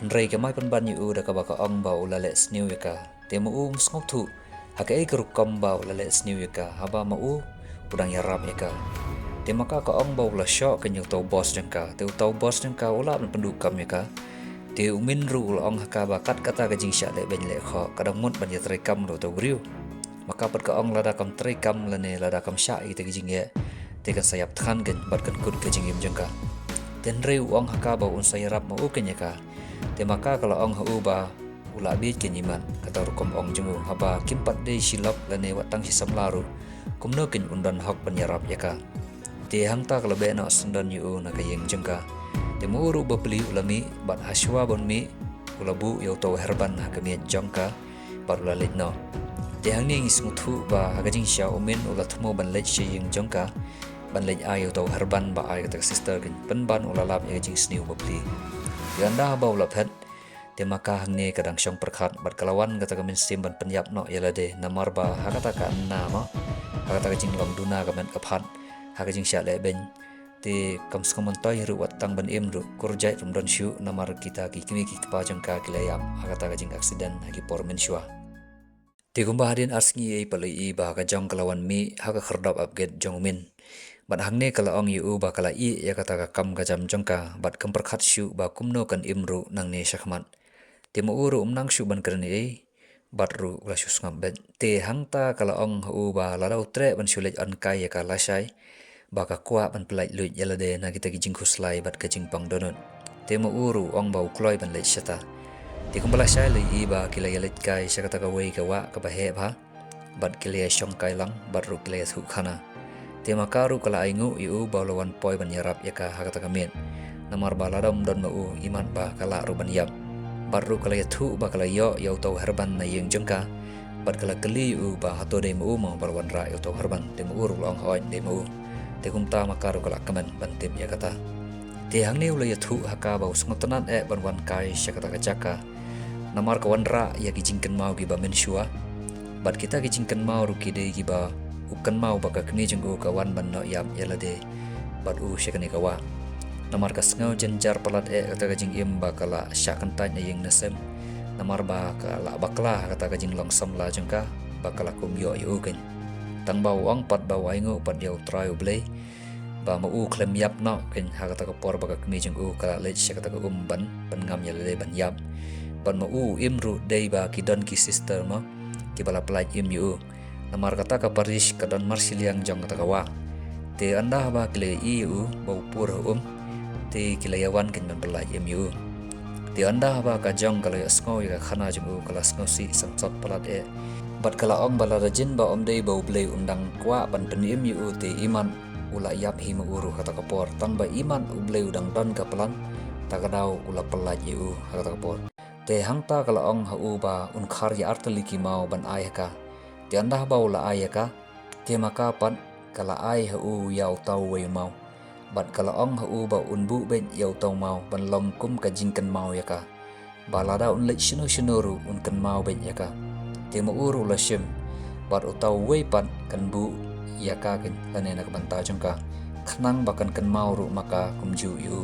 Hynrei ka mai pynban ïa u da kaba ka ong ba u la leh sniew ïa ka. Te ma u um sngewthuh ha kaei ka rukom ba u la leh sniew ïa ka, haba ma u u dang ïarap ïa ka. Te ma ka ka ong ba u la shoh kane ïa uta u boss jong ka, te uta u boss jong ka u lah ban pynduh kam ïa ka. Te u Min ruh u la ong ha ka ba kat kata ka jingshah leh beiñ leh khoh ka dang mut ban ïatreikam da uta u briew. Ma ka pat ka ong lada kam treikam lane lada kam shah ïa kita ki jingeh, te kan sa ïap than kane bad kan kut ka jingim jong ka. Te hynrei u ong ha ka ba un sa ïarap ma u kane ïa ka. Te ma ka ka la ong ha u ba u la bieit kane imat, kata rukom ong jong u, haba kim pat dei shi lok lane wat tang shi samla ruh, kumno kane un don hok ban ïarap ïa ka. Te hangta ka la beh noh syndon ïa u na ka ïing jong ka. Te ma u ruh bapli u la mih, bad ha shuwa ban mih u la buh ïa uta u herban ha ka miej jong ka bad u la leit noh. Te hangne ngi sngewthuh ba ha ka jingshisha u Min u la thmu ban leit sha ïing jong ka ban leit ai ïa uta u herban ba ai kata ka sister, kane pynban u la lap ïa ka jingsniew bapli. Te ynda ba u la phet, te ma ka hangne ka dang shong pyrkhat bad ka la wan kata ka mynsiem ban pynïap noh ïa lade, namar ba ha kata ka anna mo, ha kata ka jinglong duna ka met ka phad ha ka jingshah leh beiñ. Te kam sngewmyntoi ruh wat tang ban im ruh, kur jait ruh ym don shuh namar kita ki kmie ki kpa jong ka ki la ïap ha kata ka jing accident ha ki por mynshuwa. Te kumba hadien ar sngi ei pat la ïohi ba ka Jong ka la wan mih ha ka khyrdop ap gate jong u Min. Bad hangne ka la ong ïa u ba ka la ïeh ïa kata ka kam ka jam jong ka bad kam pyrkhat shuh ba kumno kan im ruh nangne shakhmat. Te ma u ruh um nang shuh ban kren ei ei bad ruh u la shu sngap beit. Te hangta ka la ong ha u ba lada u treh ban shu leit ong kai ïa ka lashai, ba ka kwah ban pyllait luid ïa lade na kita ki jingkhuslai bad ka jingpang dohnud. Te ma u ruh u ong ba u kloi ban leit shata. Te kumba lashai la ïohi ba ki la ïaleit kai sha kata kawei ka wah kaba heh bha, bad ki la ïashong kai lang bad ruh ki la ïathuh khana. Te ma ka ruh ka la ainguh ïa u ba u la wan poi ban ïarap ïa ka ha kata ka miet, namar ba lada ym don ma u imat ba ka lah ruh ban ïap. Bad ruh ka la ïathuh ba ka la ïoh ïa uta u herban na ïing jong ka, bad ka la kylli ïa u ba hato dei ma u mo ba la wanrah ïa uta u herban. Te ma u ruh u la ong hooid dei ma u. Te kumta ma ka ruh ka la kmen ban tip ïa kata. Te hangne u la ïathuh ha ka ba u sngewtynnat eh ban wan kai sha kata ka jaka, namar ka wanrah ïa ki jingkynmaw kiba mynshuwa. Bad kita ki jingkynmaw ruh ki dei kiba u kynmaw ba ka kmie jong u ka wan ban noh ïap ïa lade bad u sha kane ka wah. Namar ka sngew jynjar palat eh kata ka jingim ba ka la shah kyntait na ïing na sem, namar ba ka la bakla ha kata ka jinglong samla jong ka ba ka la kum ïoh ïa u kane. Tang ba u ong pat ba u ainguh pat ïa U Trai U Blei ba ma u khlem ïap noh kane ha kata ka por ba ka kmie jong u ka la leit sha kata ka um ban pynngam ïa lade ban ïap. Bad ma u u im ruh dei ba ki don ki sister mo kiba la pyllait im ïa u. Namar kata ka parish ka don marshiliang jong kata ka wah. Te ynda ba ki la ïohi ïa u ba u pur ha um, te ki la ïawan kane ban pyllait im ïa u. Te ynda ba ka Jong ka la ïohsngew ïa ka khana jong u ka la sngewsih samsot palat eh, bad ka la ong ba lada jin ba ym dei ba U Blei un dang kwah ban pynim ïa u te imat u la ïap hi ma u ruh ha kata ka por, tang ba imat U Blei u dang don ka plan, ta ka daw u la pyllait ïa u ha kata ka por. Te hangta ka la ong ha u ba un khar ïa artylli ki maw ban ai ha ka. Te ynda ba u la ai ha ka, te ma ka pat ka la ai ha u ïa uta uwei u maw. Bad ka la ong ha u ba un buh beit ïa uta u maw ban long kum ka jingkynmaw ïa ka, ba lada un leit shano shano ruh un kynmaw beit ïa ka. Te ma u ruh u la shim, bad uta uwei pat kan buh ïa ka kane lane na ka bynta jong ka, khnang ba kan kynmaw ruh ma ka kumjuh ïa u.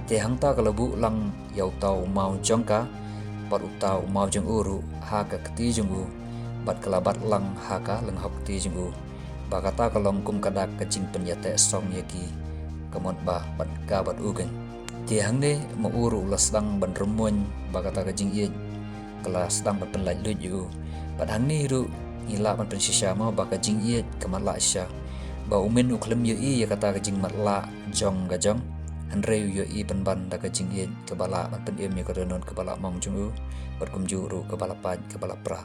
Te hangta ka la buh lang ïa uta u maw jong ka bad uta u maw jong u ruh ha ka kti jong u, bad ka la bat lang ha ka lynghap kti jong u. Ba kata ka long kum ka dak ka jingpynïateh song ïa ki, ka mut ba bad ka bad u kane. Te hangne ma u ruh u la sdang ban rymmuiñ ba kata ka jingïeit ka la sdang ban pynlait luid ïa u. Bad hangne ruh ngi lah ban pynshisha mo ba ka jingïeit ka matlah shisha. Ba u Min u khlem ïohi ïa kata ka jingmatlah jong ka Jong, hynrei u ïohi pynban da ka jingïeit kaba lah ban pynim ïa ka dohnud kaba la mong jong u, bad kumjuh ruh kaba la pait kaba la pra.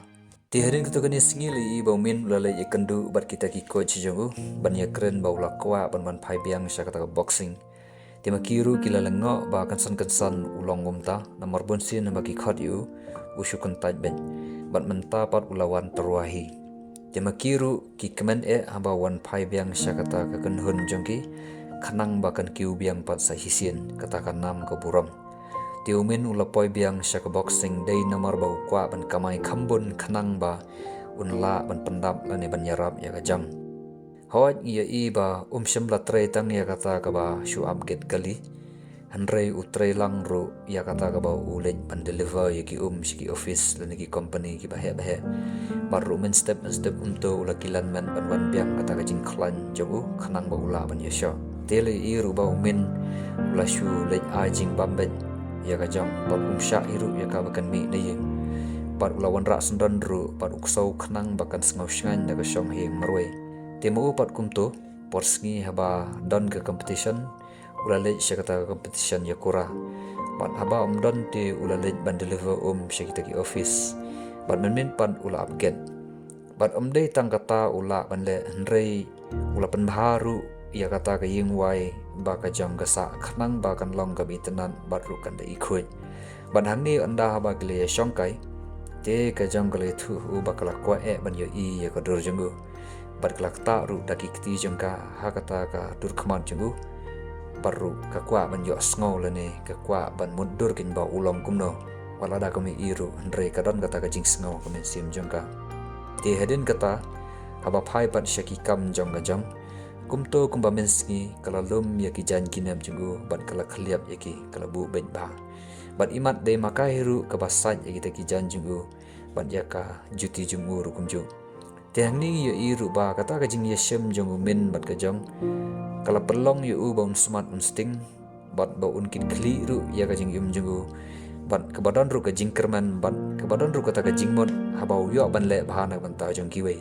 Te hadien katto katne sngi la ïohi ba u Min u la leit ïakynduh bad kita ki coach jong u ban ïakren ba u la kwah ban wan phai biang sha kata ka boxing. Te ma ki ruh ki la lyngngoh ba kynsan kynsan u long kumta, namar bunsien haba ki khot ïa u u shu kyntait beit, bad mynta pat u la wan tyrwa hi. Te ma ki ruh ki kmen eh haba u wan phai biang sha kata ka kynhun jong ki, khnang ba kan kiew biang pat sa shisien kata ka nam ka burom. Te u Min u la poi biang sha ka boxing dei namar ba u kwah ban kamai kham bun khnang ba un lah ban pyndap lane ban ïarap ïa ka Jong. Hooid ngi ïohi ba um shym la trei tang ïa kata kaba shu ap gate kali. Hynrei u trei lang ruh ïa kata kaba u leit ban deliver ïa ki um sha ki office lane ki company kiba heh ba heh. Bad ruh mynstep mynstep um to u la kilan met ban wan biang kata ka jingkhlaiñ jong u khnang ba u lah ban ïashoh. Te la ïohi ruh ba u Min u la shu leit ai jingbam beit ïa ka jong bad um shah hi ruh ïa ka ba kan mih na ïing. Bad u la wanrah syndon ruh bad u ksew khnang ba kan sngew shngaiñ da ka shong ha ïing marwei. Te ma u pat kumto, por sngi haba don ka competition, u la leit sha kata ka competition ïakura. Bad haba um don te u la leit ban deliver um sha kita ki office. Bad mynmiet pat u la ap kit. Bad ym dei tang kata u lah ban leh, hynrei u la pynbha ruh ïa kata ka ïingwai ba ka jong ka sah khnang ba kan long kaba itynnad bad ruh kan da ikhuid. Bad hangne ynda haba ki la ïashong kai, te ka jong ka la ïathuh ha u ba ka la kwah eh ban ïohi ïa ka dur jong u. Bad ka la ktah ruh da ki kti jong ka ha kata ka dur khmat jong u. Bad ruh ka kwah ban ïohsngew lane ka kwah ban mutdur keiñ ba u long kumno. Wat lada kam ïohi ruh, hynrei ka don kata ka jingsngew ha ka mynsiem jong ka. Te hadien kata, haba phai pat sha ki kam jong ka jong, kumto kumba mynsngi ka la lum ïa ki jaiñ ki nep jong u bad ka la khylliap ïa ki, ka la buh beit bha. Bad imat dei ma ka hi ruh kaba sait ïa kita ki jaiñ jong u bad ïa ka juti jong u ruh kumjuh. Te hangne ngi ïohi ruh ba kata ka jingïashem jong u Min bad ka jong ka la pynlong ïa u ba un smat un sting bad ba un kit khlieh ruh ïa ka jingim jong u. Bad kaba don ruh ka jingkyrmen bad kaba don ruh kata ka jingmut haba u ïoh ban leh bha na ka bynta jong kiwei.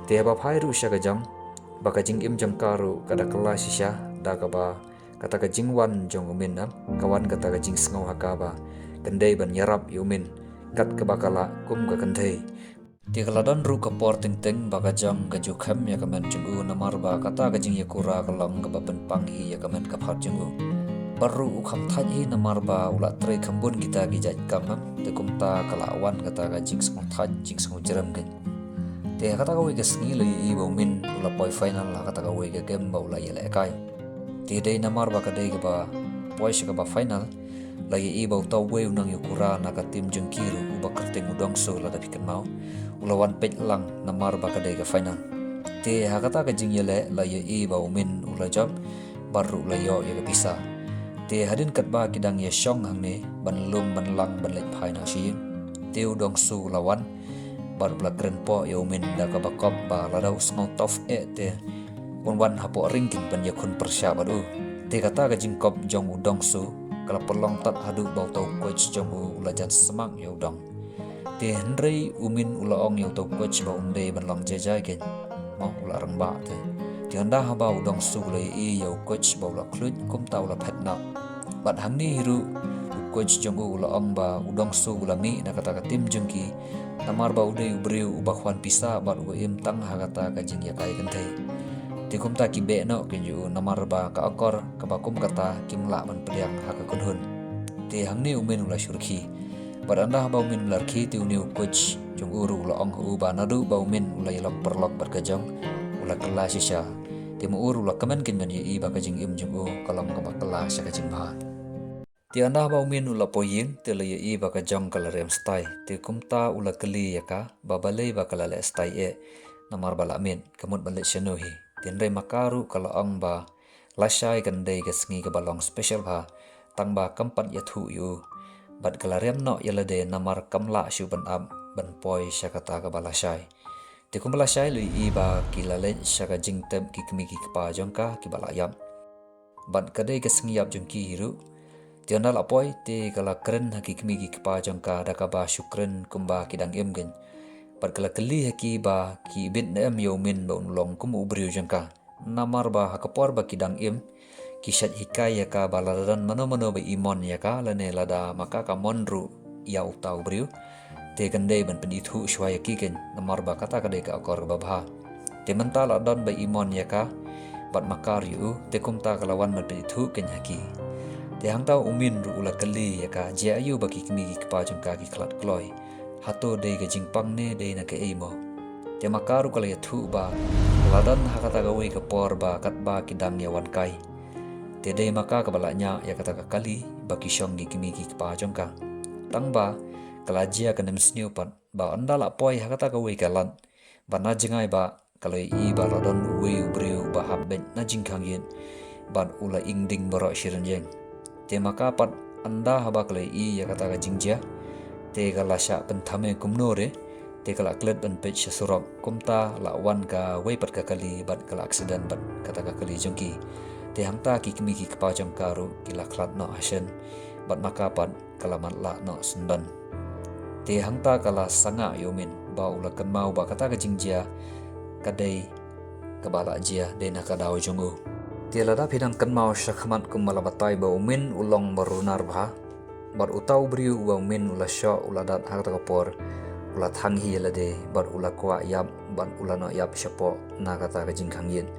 Te haba phai ruh sha ka jong ba ka jingim jong ka ruh ka da kylla shisha da kaba kata ka jingwan jong u Min, em, ka wan kata ka jingsngew ha ka ba kan dei ban ïarap ïa u Min kat kaba ka lah kum ka kynthei. Te ka la don ruh ka por teng teng ba ka jong ka ju khem ïa ka met jong u namar ba kata ka jingïakura ka long kaba pynpang hi ïa ka met ka phad jong u. Bad ruh u kham thait hi namar ba u la trei kham bun kita ki jait kam, em, te kumta ka la wan kata ka jingsngewthait jingsngewjrem keiñ. Te ha kata kawei ka sngi la ïohi ba u Min u la poi final ha kata kawei ka game ba u la ïalehkai. Te dei namar ba ka dei kaba poi sha kaba final, la ïohi ba uta uwei u nongïakura na ka team jong ki ruh uba kyrteng u Dongsu lada phi kynmaw, u la wan peit lang namar ba ka dei ka final. Te ha kata ka jingïaleh la ïohi ba u Min u la jop bad ruh u la ïoh ïa ka pisa. Te hadien katba ki dang ïashong hangne ban lum ban lang ban leit phai noh sha ïing, te u Dongsu u la wan bad u la kren poh ïa u Min da kaba kop ba lada u sngew tough eh te un wan hapoh ring keiñ ban ïakhun pyrshah bad u. Te kata ka jingkop jong u Dongsu ka la pynlong tad haduh ba uta u coach jong u u la jan smak ïa u Dong. Te hynrei u Min u la ong ïa uta u coach ba um dei ban long jai jai keiñ, mo, u la rangbah te. Te ynda haba u Dongsu u la ïohi ïa u coach ba u la khluit, kumta u la phet noh. Bad hangne hi ruh u coach jong u u la ong ba u Dongsu u la mih na kata ka team jong ki namar ba u dei u briew uba khwan pisa bad uba im tang ha kata ka jingïakai kynthei. Te kumta ki beh noh keiñ ïa u namar ba ka akor kaba kum kata kim lah ban pdiang ha ka kynhun. Te hangne u Min u la shu rkhie. Bad ynda haba u Min u la rkhie te une u coach jong u ruh u la ong ha u ba naduh ba u Min u la ïalong paralok bad ka jong, u la kylla shisha. Te ma u ruh u la kmen keiñ ban ïohi ba ka jingim jong u ka long kaba kylla sha ka jingbha. Te ynda haba u Min u la poi ïing te la ïohi ba ka jong ka la riam stai. Te kumta u la kylli ïa ka ba balei ba ka la leh stai eh namar ba la miet, ka mut ban leit shano hi. Te hynrei ma ka ruh ka la ong ba lashai kan dei ka sngi kaba long special bha, tang ba kam pat ïathuh ïa u. Bad ka la riam noh ïa lade namar kam lah shuh ban ap ban poi sha kata kaba lashai. Te kumba lashai la ïohi ba ki la leit sha ka jingtep ki kmie ki kpa jong ka kiba la ïap. Bad ka dei ka sngi ïap jong ki hi ruh. Te ynda la poi te ka la kren ha ki kmie ki kpa jong ka da kaba shu kren kumba ki dang im keiñ. Bad ka la kylli ha ki ba ki bit ne em ïa u Min ba un long kum u briew jong ka. Namar ba ha ka por ba ki dang im, ki shait hikai ïa ka ba lada don mano mano ba i mon ïa ka lane lada ma ka ka mon ruh ïa uta u briew, te kan dei ban pynithuh shuwa ïa ki keiñ namar ba kata ka dei ka akor kaba bha. Te mynta la don ba i mon ïa ka bad ma ka ruh ïa u, te kumta ka la wan ban pynithuh keiñ ha ki. Te hangta u Min ruh u la kylli ïa ka, jia aïu ba ki kmie ki kpa jong ka ki khlad kloi. Hato dei ka jingpang ne dei na kaei mo? Te ma ka ruh ka la ïathuh ba la don ha kata kawei ka por ba katba ki dang ïawan kai, te dei ma ka kaba la ñiah ïa kata ka kali ba ki shong ki kmie ki kpa jong ka. Tang ba ka la jia ka nemsniew pat ba ynda la poi ha kata kawei ka lad ba na jngai ba ka la ïohi ba la don uwei u briew ba hap beit na jingkhang ïit bad u la ing ding baroh shi rynïeng. Te ma ka pat ynda haba ka la ïohi ïa kata ka jingjia, te ka la shah pynthame kumno re, te ka la klet ban peit sha surok. Kumta la wan kawei pat ka kali bad ka la accident bad kata ka kali jong ki. Te hangta ki kmie ki kpa jong ka ruh ki la khlad noh hashen, bad ma ka pat ka la matlah noh syndon. Te hangta ka la sangah ïa u Min ba u la kynmaw ba kata ka jingjia ka dei kaba la jia dei na ka daw jong u. Te lada phi dang kynmaw sha khmat kumba la batai ba u Min u long ba runar bha, bad uta u briew uba u Min u la shoh u la dat ha kata ka por, u la thang hi ïa lade bad u la kwah ïap bad u la noh ïap shapoh na kata ka jingkhang ïit.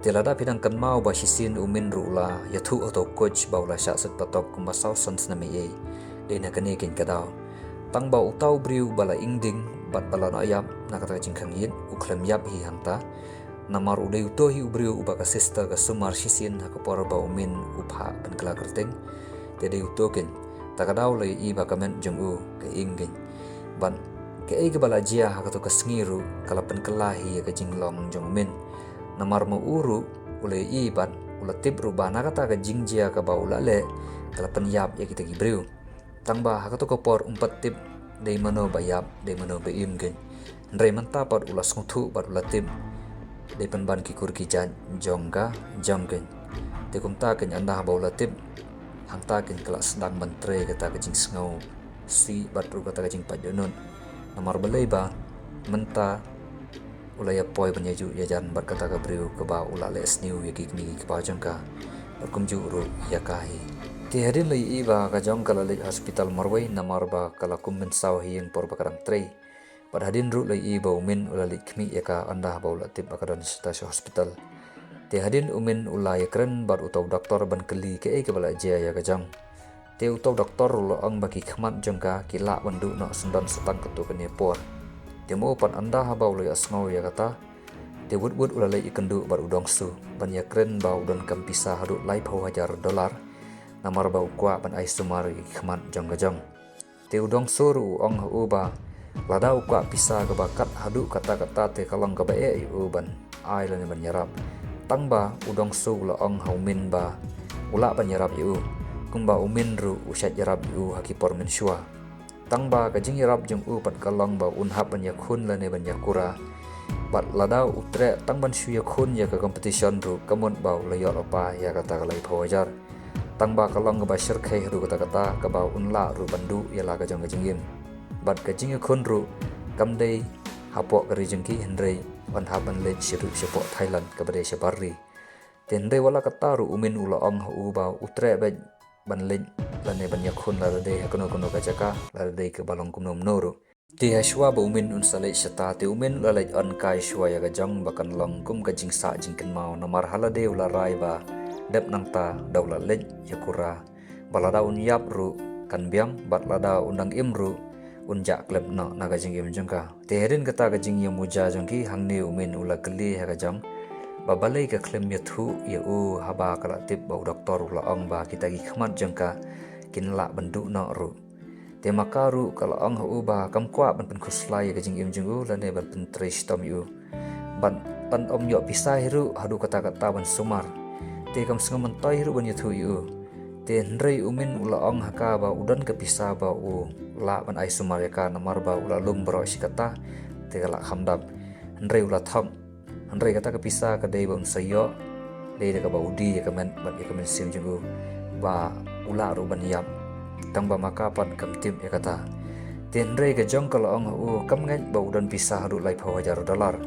Te lada phi dang kynmaw ba shisien u Min ruh u la ïathuh ha uta u coach ba u la shah set patok kumba saw san snem eiei, dei na kane keiñ ka daw. Tang ba uta u briew ba la ing ding bad ba la noh ïap na kata ka jingkhang ïit u khlem ïap hi hangta. Namar u dei uto hi u briew uba ka sister ka sumar shisien ha ka por ba u Min u phah pynkylla kyrteng. Te dei uto keiñ, ta ka daw la ïohi ba ka met jong u ka ing keiñ. Bad kaei kaba la jia ha kato ka sngi ruh ka la pynkylla hi ïa ka jinglong jong u Min. Namar ma u ruh u la ïohi bad u la tip ruh ba na kata ka jingjia kaba u la leh ka la pynïap ïa kita ki briew. Tang ba ha kato ka por um pat tip dei mano ba ïap, dei mano ba im keiñ. Hynrei mynta pat u la sngewthuh bad u la tip dei pynban ki kur ki jait jong ka jong keiñ. Te kumta keiñ ynda haba u la tip, hangta keiñ ka la sdang ban trei kata ka jingsngewsih bad ruh kata ka jingpait dohnud. Namar balei ba mynta u la ïa poi ban ïa juh ïa jan bad kata ka briew kaba u la leh sniew ïa ki kmie ki kpa jong ka, bad kumjuh ruh ïa ka hi. Te hadien la ïohi ba ka jong ka la leit hospital marwei namar ba ka la kum mynsaw ha ïing por ba ka dang trei. Bad hadien ruh la ïohi ba u Min u la leit khmih ïa ka ynda haba u la tip ba ka don shata sha hospital. Te hadien u Min u la ïakren bad uta u doktor ban kylli kaei kaba la jia ïa ka jong. Te uta u doktor u la ong ba ki khmat jong ka ki lah ban duh noh syndon sa tang katto katne por. Te ma u pat ynda haba u la ïohsngew ïa kata, te wut wut u la leit ïakynduh bad u Dong Su ban ïakren ba u donkam pisa haduh laiphew hajar dollar, namar ba u kwah ban ai sumar ïa ki khmat jong ka jong. Te u Dong Su ruh u ong ha u ba lada u kwah pisa kaba kat haduh katta katta te ka long kaba eh ïa u ban ai lane ban ïarap. Tang ba u Dong Su u la ong ha u Min ba u lah ban ïarap ïa u, kumba u Min ruh u shait ïarap ïa u ha ki por mynshuwa. Tang ba ka jingïarap jong u pat ka long ba un hap ban ïakhun lane ban ïakura. Bad lada u treh tang ban shu ïakhun ïa ka competition ruh ka mut ba u la ïoh lypa ïa kata ka laiphew hajar. Tang ba ka long kaba shyrkhei haduh katta katta kaba un lah ruh ban duh ïa la ka jong ka jingim. Bad ka jingïakhun ruh kam dei hapoh ka ri jong ki hynrei yn hap ban leit sha ruh shapoh Thailand kaba dei shabar ri. Te hynrei wat la katta ruh u Min u la ong ha u ba u treh beit ban leit lane ban ïakhun lada dei ha kano kano ka jaka, lada dei kaba long kumno kumno ruh. Te ha shuwa ba u Min un sa leit shata te u Min u la leit ong kai shuwa ïa ka jong ba kan long kum ka jingsah jingkynmaw namar ha lade u la rai ba dep nangta da u la leit ïakura ba lada un ïap ruh kan biang bad lada un dang im ruh un jah klep noh na ka jingim jong ka. Te hadien kata ka jingïamuja jong ki hangne u Min u la kylli ha ka jong ba balei ka khlem ïathuh ïa u haba ka la tip ba u doktor u la ong ba kita ki khmat jong ka kin lah ban duh noh ruh. Te ma ka ruh ka la ong ha u ba kam kwah ban pynkhuslai ïa ka jingim jong u lane ban pyntrei shitom ïa u. Bad yn ym ïoh pisa hi ruh haduh katta katta ban sumar. Te kam sngewmyntoi hi ruh ban ïathuh ïa u. Te hynrei u Min u la ong ha ka ba u don ka pisa ba u lah ban ai sumar ïa ka namar ba u la lum baroh shi katta te ka la kham dap. Hynrei u la thok. Hynrei kata ka pisa ka dei ba un sa ïoh dei da kaba u die ïa ka met bad ïa ka mynsiem jong u ba u lah ruh ban ïap. Tang ba ma ka pat kam tip ïa kata. Te hynrei ka jong ka la ong ha u kam ngeit ba u don pisa haduh laiphew hajar dollar.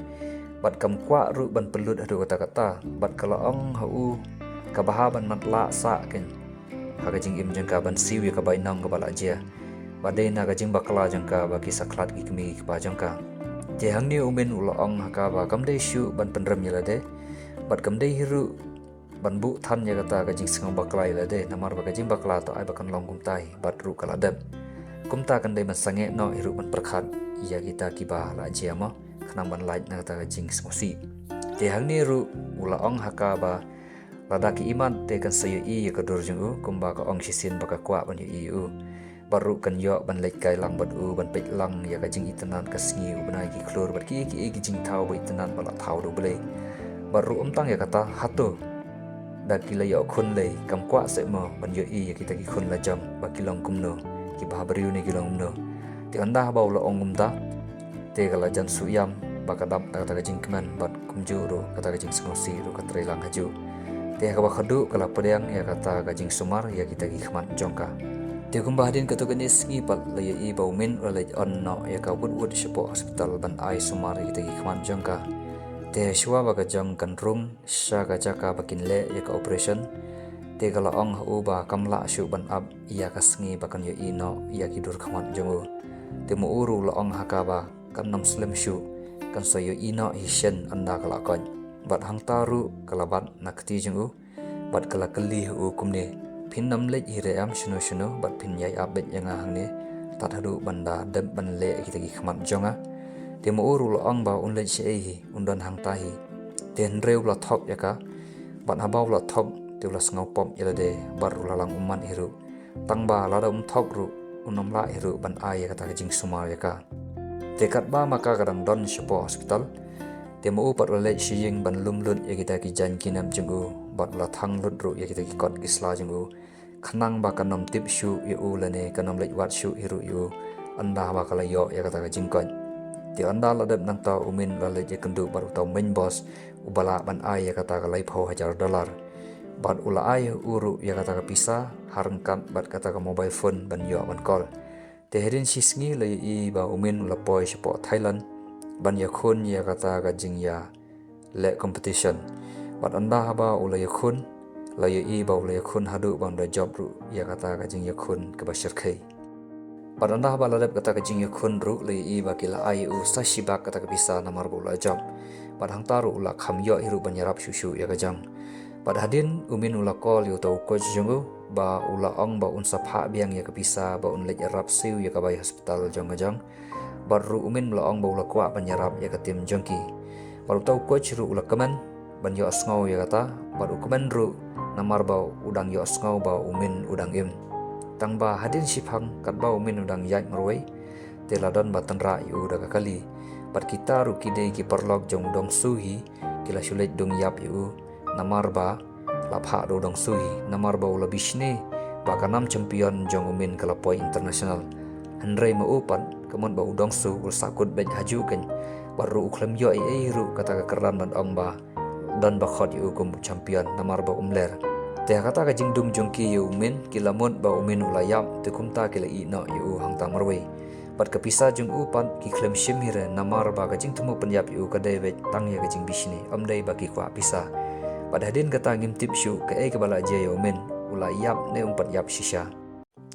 Bad kam kwah ruh ban pynlut haduh katta katta bad ka la ong ha u ka bha ban matlah sah keiñ ha ka jingim jong ka ban siew ïa ka bainong kaba la jia. Ba dei na ka jingbakla jong ka ba ki sa khlad ki kmie ki kpa jong ka. Te hangne u Min u la ong ha ka ba kam dei shuh ban pynrem ïa lade bad kam dei hi ruh ban buh than ïa kata ka jingsngew bakla ïa lade namar ba ka jingbakla to ai ba kan long kumta hi bad ruh ka la dep. Kumta kan dei ban sangeh noh hi ruh ban pyrkhat ïa kita kiba la jia mo khnang ban lait na kata ka jingsngewsih. Te hangne ruh u la ong ha ka ba lada ki imat te kan sa ïohi ïa ka dur jong u kumba ka ong shisien ba ka kwah ban ïohi ïa u. Bad ruh kan ïoh ban leit kai lang bad u ban peit lang ïa ka jingitynnad ka sngi u bnai ki khlur bad kiei kiei ki jingthaw ba itynnad ba la thaw da U Blei. Bad ruh ym tang ïa kata hato da ki la ïoh khun lei, kam kwah seh mo ban ïohi ïa kita ki khun la jong ba ki long kumno, ki bhabriew ne ki long kumno. Te ynda haba u la ong kumta, te ka la jan suhïam ba ka dap da kata ka jingkmen bad kumjuh ruh kata ka jingsngewsih ruh ka trei lang hajuh. Te ha kaba khatduh ka la pdiang ïa kata ka jingsumar ïa kita ki khmat jong ka. Te kumba hadien katto katne sngi pat la ïohi ba u Min u la leit on noh ïa ka wut wut shapoh hospital ban ai sumar ïa kita ki khmat jong ka. Te shuwa ba ka jong kan rung sha ka jaka ba kin leh ïa ka operation, te ka la ong ha u ba kam lah shuh ban ap ïa ka sngi ba kan ïohi noh ïa ki dur khmat jong u. Te ma u ruh u la ong ha ka ba kan nym slem shuh, kan sa ïohi noh hi shen ynda ka la koit. Bad hangta ruh ka la bat na kti jong u bad ka la kylli ha u kumne, phin nym leit hi re em shano shano bad phin ïai ap beit ïa nga hangne tad haduh ban da dep ban leh kita ki khmat jong nga. Te ma u ruh u la ong ba un leit shaei hi, un don hangta hi. Te hynrei u la thok ïa ka, bad haba u la thok te u la sngew pop ïa lade bad u la lang ummat hi ruh. Tang ba lada um thok ruh un nym lah hi ruh ban ai ïa kata ka jingsumar ïa ka. Te katba ma ka ka dang don shapoh hospital, te ma u pat u la leit sha ïing ban lum lut ïa kita ki jaiñ ki nep jong u bad u la thang lut ruh ïa kita ki kot ki sla jong u, khnang ba kan nym tip shuh ïa u lane kan nym leit wad shuh hi ruh ïa u ynda haba ka la ïoh ïa kata ka jingkoit. Te ynda la dep nangta u Min u la leit ïakynduh bad uta u main boss uba lah ban ai ïa kata ka laiphew hajar dollar. Bad u la ai ha u ruh ïa kata ka pisa ha ryngkat bad kata ka mobile phone ban ïoh ban call. Te hadien shi sngi la ïohi ba u Min u la poi shapoh Thailand ban ïakhun ïa kata ka jingïaleh competition. Bad ynda haba u la ïakhun, la ïohi ba u la ïakhun haduh ba un da jop ruh ïa kata ka jingïakhun kaba shyrkhei. Bad ynda haba la dep kata ka jingïakhun ruh la ïohi ba ki la ai u sa shibak kata ka pisa namar ba u la jop. Bad hangta ruh u la kham ïoh hi ruh ban ïarap shuh shuh ïa ka jong. Bad hadien u Min u la call ïa uta u coach jong u ba u la ong ba un sa phah biang ïa ka pisa ba un leit ïarap siew ïa ka bai hospital jong ka jong. Bad ruh u Min u la ong ba u la kwah ban ïarap ïa ka team jong ki. Bad uta u coach ruh u la kmen ban ïohsngew ïa kata, bad u kmen ruh namar ba u dang ïohsngew ba u Min u dang im. Tang ba hadien shiphang katba u Min u dang ïaid marwei, te la don ba tynrah ïa u da ka kali. Bad kita ruh ki dei ki paralok jong u Dong Su hi, ki la shu leit dung ïap ïa u namar ba la phah da u Dong Su hi, namar ba u la bishni ba ka nam champion jong u Min ka la poi international. Hynrei ma u pat, ka mut ba u Dong Su u la sahkut beit hajuh kein, bad ruh u khlem ïoh ei ei ruh kata ka kyrdan ban ong ba don ba khot ïa u kum u champion namar ba um ler. Te ha kata ka jingdum jong ki ïa u Min, ki la mut ba u Min u la ïap, te kumta ki la ïeh noh ïa u hangta marwei. Bad ka pisa jong u pat ki khlem shim hi re namar ba ka jingthmu pynïap ïa u ka dei beit tang ïa ka jingbishni, ym dei ba ki kwah pisa. Bad hadien kata ngim tip shuh kaei kaba la jia ïa u Min, u la ïap ne um pat ïap shisha.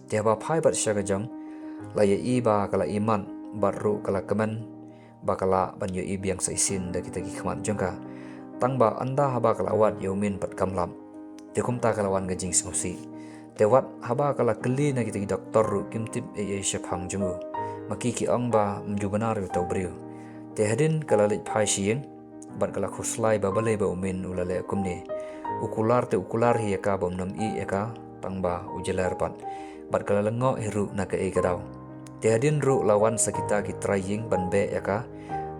Te haba phai pat sha ka jong, la ïohi ba ka la imat bad ruh ka la kmen ba ka lah ban ïohi biang sa shisien da kita ki khmat jong ka. Tang ba ynda haba ka la wad ïa u Min pat kam lap. Te kumta ka la wan ka jingsngewsih. Te wat haba ka la kylli na kita ki doktor ruh kim tip ei ei shaphang jong u. Ma ki ki ong ba ym ju bynta ïa uta u briew. Te hadien ka la leit phai sha ïing bad ka la khuslai ba balei ba u Min u la leh kumne. U kular te u kular hi ïa ka ba um nym ïeh ïa ka tang ba u jylliew pat. Bad ka la lyngngoh hi ruh na kaei ka daw. Te hadien ruh la wan sa kita ki trai ïing ban beh ïa ka.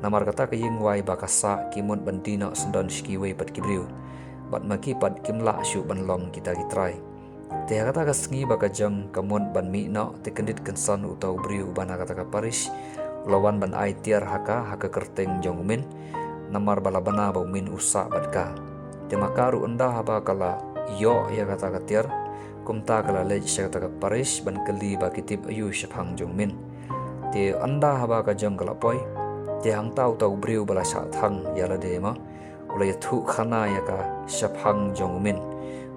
Namar kata ka ïing wai ba ka sah ki mut ban die noh syndon sha kiwei pat ki briew. Bad ma ki pat kim lah shuh ban long kita ki trai. Te ha kata ka sngi ba ka jong ka mut ban mih noh, te kyndit kynsan uta u briew uba na kata ka parish u la wan ban ai tiar ha ka, ha ka kyrteng jong u Min. Namar ba la bna ba u Min u sah bad ka. Te ma ka ruh ynda haba ka la ïoh ïa kata ka tiar, kumta ka la leit sha kata ka parish ban kylli ba ki tip aïu shaphang jong u Min. Te ynda haba ka jong ka la poi, te hangta uta u briew ba la shah thang ïa lade ma u la ïathuh khana ïa ka shaphang jong u Min.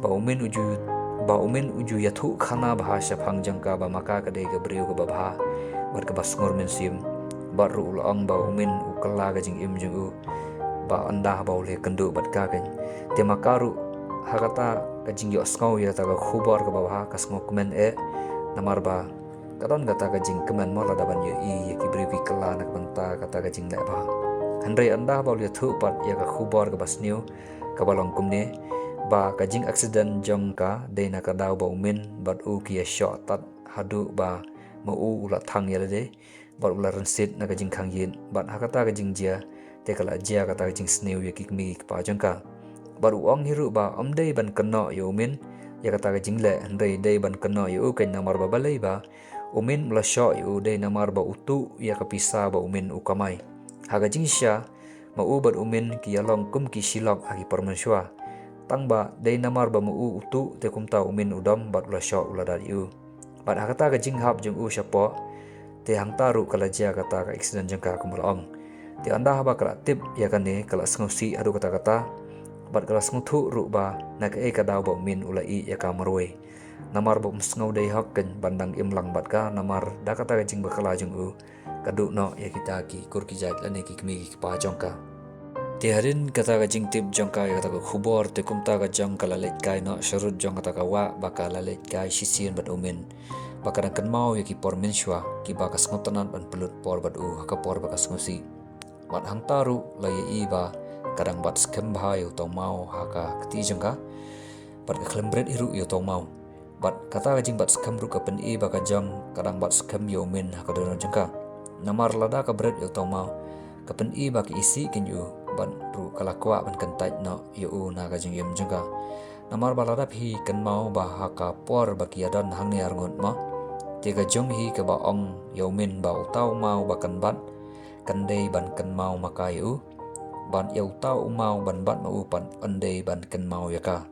Ba u Min u ju, ba u Min u ju ïathuh khana bha shaphang jong ka ba ma ka ka dei ka briew kaba bha bad kaba sngur mynsiem. Bad ruh u la ong ba u Min u kylla ka jingim jong u ba ynda haba u la ïakynduh bad ka kein. Te ma ka ruh ha kata ka jingïohsngew ïa kata ka khubor kaba bha ka sngewkmen eh namar ba ka don kata ka jingkmen mo lada ban ïohi ïa ki briew ki kylla na ka bynta kata ka jingleh bha. Hynrei ynda haba u la ïathuh pat ïa ka khubor kaba sniew kaba long kumne, ba ka jingaccident jong ka dei na ka daw ba u Min bad u ki ïashoh tad haduh ba ma u u la thang ïa lade bad u la rynsied na ka jingkhang ïit, bad ha kata ka jingjia te ka la jia kata ka jingsniew ïa ki kmie ki kpa jong ka. Bad u ong hi ruh ba ym dei ban kynnoh ïa u Min ïa kata ka jingleh, hynrei dei ban kynnoh ïa u keiñ, namar ba balei ba u Min u la shoh ïa u, dei namar ba u tuh ïa ka pisa ba u Min u kamai. Ha ka jingshisha, ma u bad u Min ki ïalong kum ki shilok ha ki por mynshuwa. Tang ba dei namar ba ma u u tuh, te kumta u Min u dom bad u la shoh u la dat ïa u. Bad ha kata ka jinghap jong u shapoh, te hangta ruh ka la jia kata ka accident jong ka, kumba la ong. Te ynda haba ka la tip ïa kane, ka la sngewsih haduh katta katta, bad ka la sngewthuh ruh ba na kaei ka daw ba u Min u la ïeh ïa ka marwei. Namar ba um sngew dei hok keiñ ban dang im lang bad ka, namar da kata ka jingbakla jong u, ka duh noh ïa kita ki kur ki jait lane ki kmie ki kpa jong ka. Te hadien kata ka jingtip jong ka ïa kata ka khubor, te kumta ka jong ka la leit kai noh sharud jong kata ka wah ba ka la leit kai shisien bad u Min, ba ka dang kynmaw ïa ki por mynshuwa kiba ka sngewtynnat ban pynlut por bad u ha ka por ba ka sngewsih. Bad hangta ruh la ïohi ba ka dang bat skhem bha ïa u Tau Maw ha ka kti jong ka, bad ka khlem bret hi ruh ïa u Tau Maw. Bad kata ka jingbat skhem ruh ka pyni ba ka jong ka dang bat skhem ïa u Min ha ka dohnud jong ka. Namar lada ka bret ïa u Tau Maw, ka pyni ba ka isih keiñ ïa u, bad ruh ka la kwah ban kyntait noh ïa u na ka jingim jong ka. Namar ba lada phi kynmaw ba ha ka por ba ki ïa don hangne arngut mo, te ka jong hi kaba ong ïa u Min ba u Tau Maw ba kan bat, kan dei ban kynmaw ma ka ïa u, bad ïa u Tau Maw ban bat ma u pat yn dei ban kynmaw ïa ka.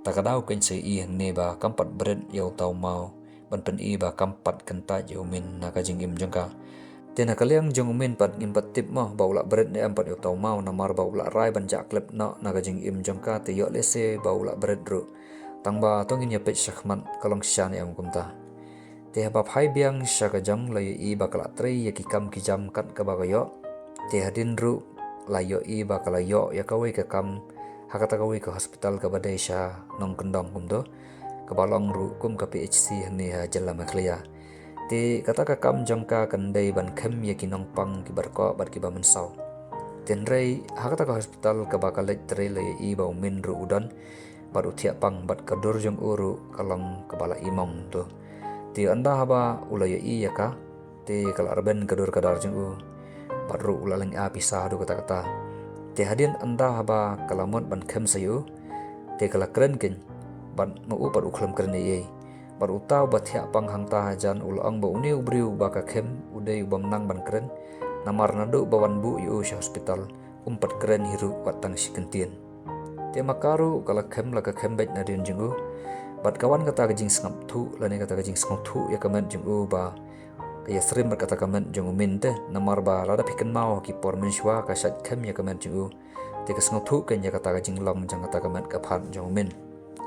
Ta ka daw keiñ sa ïohi hangne ba kam pat bret ïa u Tau Maw ban pyni ba kam pat kyntait ïa u Min na ka jingim jong ka. Te na ka liang jong u Min pat ngim pat tip mo ba u la bret ne em pat ïa u Tau Maw, namar ba u la rai ban jah klep noh na ka jingim jong ka, te ïoh lehse ba u la bret ruh. Tang ba to ngin ïa peit shakhmat ka long shisha ne em kumta. Te haba phai biang sha ka jong, la ïohi ba ka la trei ïa ki kam ki jam kat kaba ka ïoh. Te hadien ruh la ïohi ba ka la ïoh ïa kawei ka kam ha kata kawei ka hospital kaba dei sha Nongkyndong kumto, kaba long ruh kum ka P H C hangne ha jylla Meghalaya. Te kata ka kam jong ka kan dei ban khem ïa ki nongpang kiba dkoh bad kiba mynsaw. Te hynrei ha kata ka hospital kaba ka leit trei, la ïohi ba u Min ruh u don bad u thiah pang, bad ka dur jong u ruh ka long kaba la imong to. Te ynda haba u la ïohi ïa ka, te ka la rben ka dur ka dar jong u, bad ruh u la lynga pisa haduh katta katta. Te hadien ynda haba ka la mut ban khem sa ïa u, te ka la kren keiñ, bad ma u pat u khlem kren ei ei. Bad uta uba thiah pang hangta hajan u la ong ba une u briew ba ka khem u dei u bym nang ban kren, namar naduh ba wan buh ïa u sha hospital, um pat kren hi ruh wat tang shi kyntien. Te ma ka ruh ka la khem la ka khem beit nadien jong u. Bad ka wan kata ka jingsngap thuh lane kata ka jingsngewthuh ïa ka met jong u ba ka ïasyriem bad kata ka met jong u Min te, namar ba lada phi kynmaw ha ki por mynshuwa ka shait khem ïa ka met jong u. Te ka sngewthuh keiñ ïa kata ka jinglong jong kata ka met ka phad jong u Min.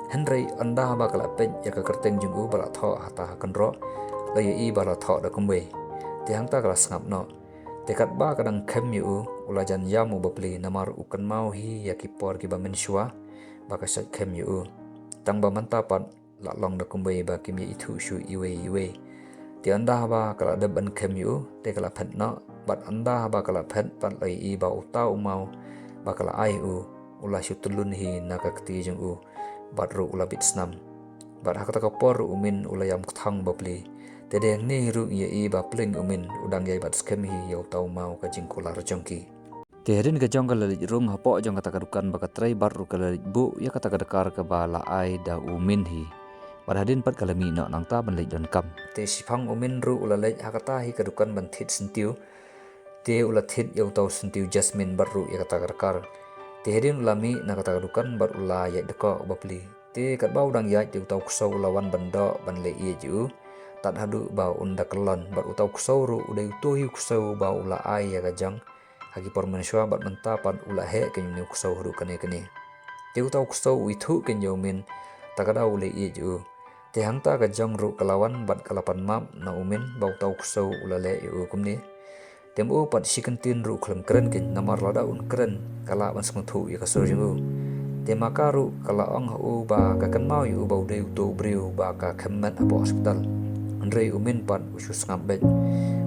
Hynrei ynda haba ka la peit ïa ka kyrteng jong u ba la thoh hata ha kynroh, la ïohi ba la thoh da kumwei. Te hangta ka la sngap noh. Te katba ka dang khem ïa u, u la jan ïam u bapli namar u kynmaw hi ïa ki por kiba mynshuwa ba ka shait khem ïa u. Tang ba mynta pat la long da kumwei ba kim ïa ithuh shuh iwei iwei. Te ynda haba ka la dep ban khem ïa u, te ka la phet noh, bad ynda haba ka la phet pat la ïohi ba uta u maw ba ka la ai u, u la shu tyllun hi na ka kti jong u, bad ruh u la bit snam. Bad ha kata ka por ruh u Min u la ïam kthang bapli. Te dei hangne hi ruh ngi ïohi ba pling u Min u dang ïai bat skhem hi ïa uta u maw ka jingkular jong ki. Te hadien ka jong ka la leit rung hapoh jong kata ka dukan ba ka trei bad ruh ka la leit buh ïa kata ka dakar kaba la ai da u Min hi. Bad hadien pat ka la mih noh nangta ban leit donkam. Te shiphang u Min ruh u la leit ha kata hi ka dukan ban thied syntiew. Te u la thied ïa uta u syntiew Jasmine bad ruh ïa kata ka dakar. Te hadien u la mih na kata ka dukan bad u la ïaid da koh bapli. Te katba u dang ïaid te uta u ksew u la wan ban doh ban leh ïeit ïa u. Tad haduh ba un da kyllon bad uta u ksew ruh u dei uto hi u ksew ba u la ai ïa ka jong ha ki por mynshuwa bad mynta pat u la heh keiñ une u ksew haduh kane kane. Te uta u ksew u ithuh keiñ ïa u Min, ta ka daw u leh ïeit ïa u. Te hangta ka jong ruh ka la wan bad ka la pan map na u Min ba uta u ksew u la leh ïa u kumne. Te ma u pat shi kyntien ruh u khlem kren keiñ namar lada un kren ka lah ban sngewthuh ïa ka sur jong u. Te ma ka ruh ka la ong ha u ba ka kynmaw ïa u ba u dei uto u briew ba ka khem met hapoh hospital. Hynrei u Min pat u shu sngap beit.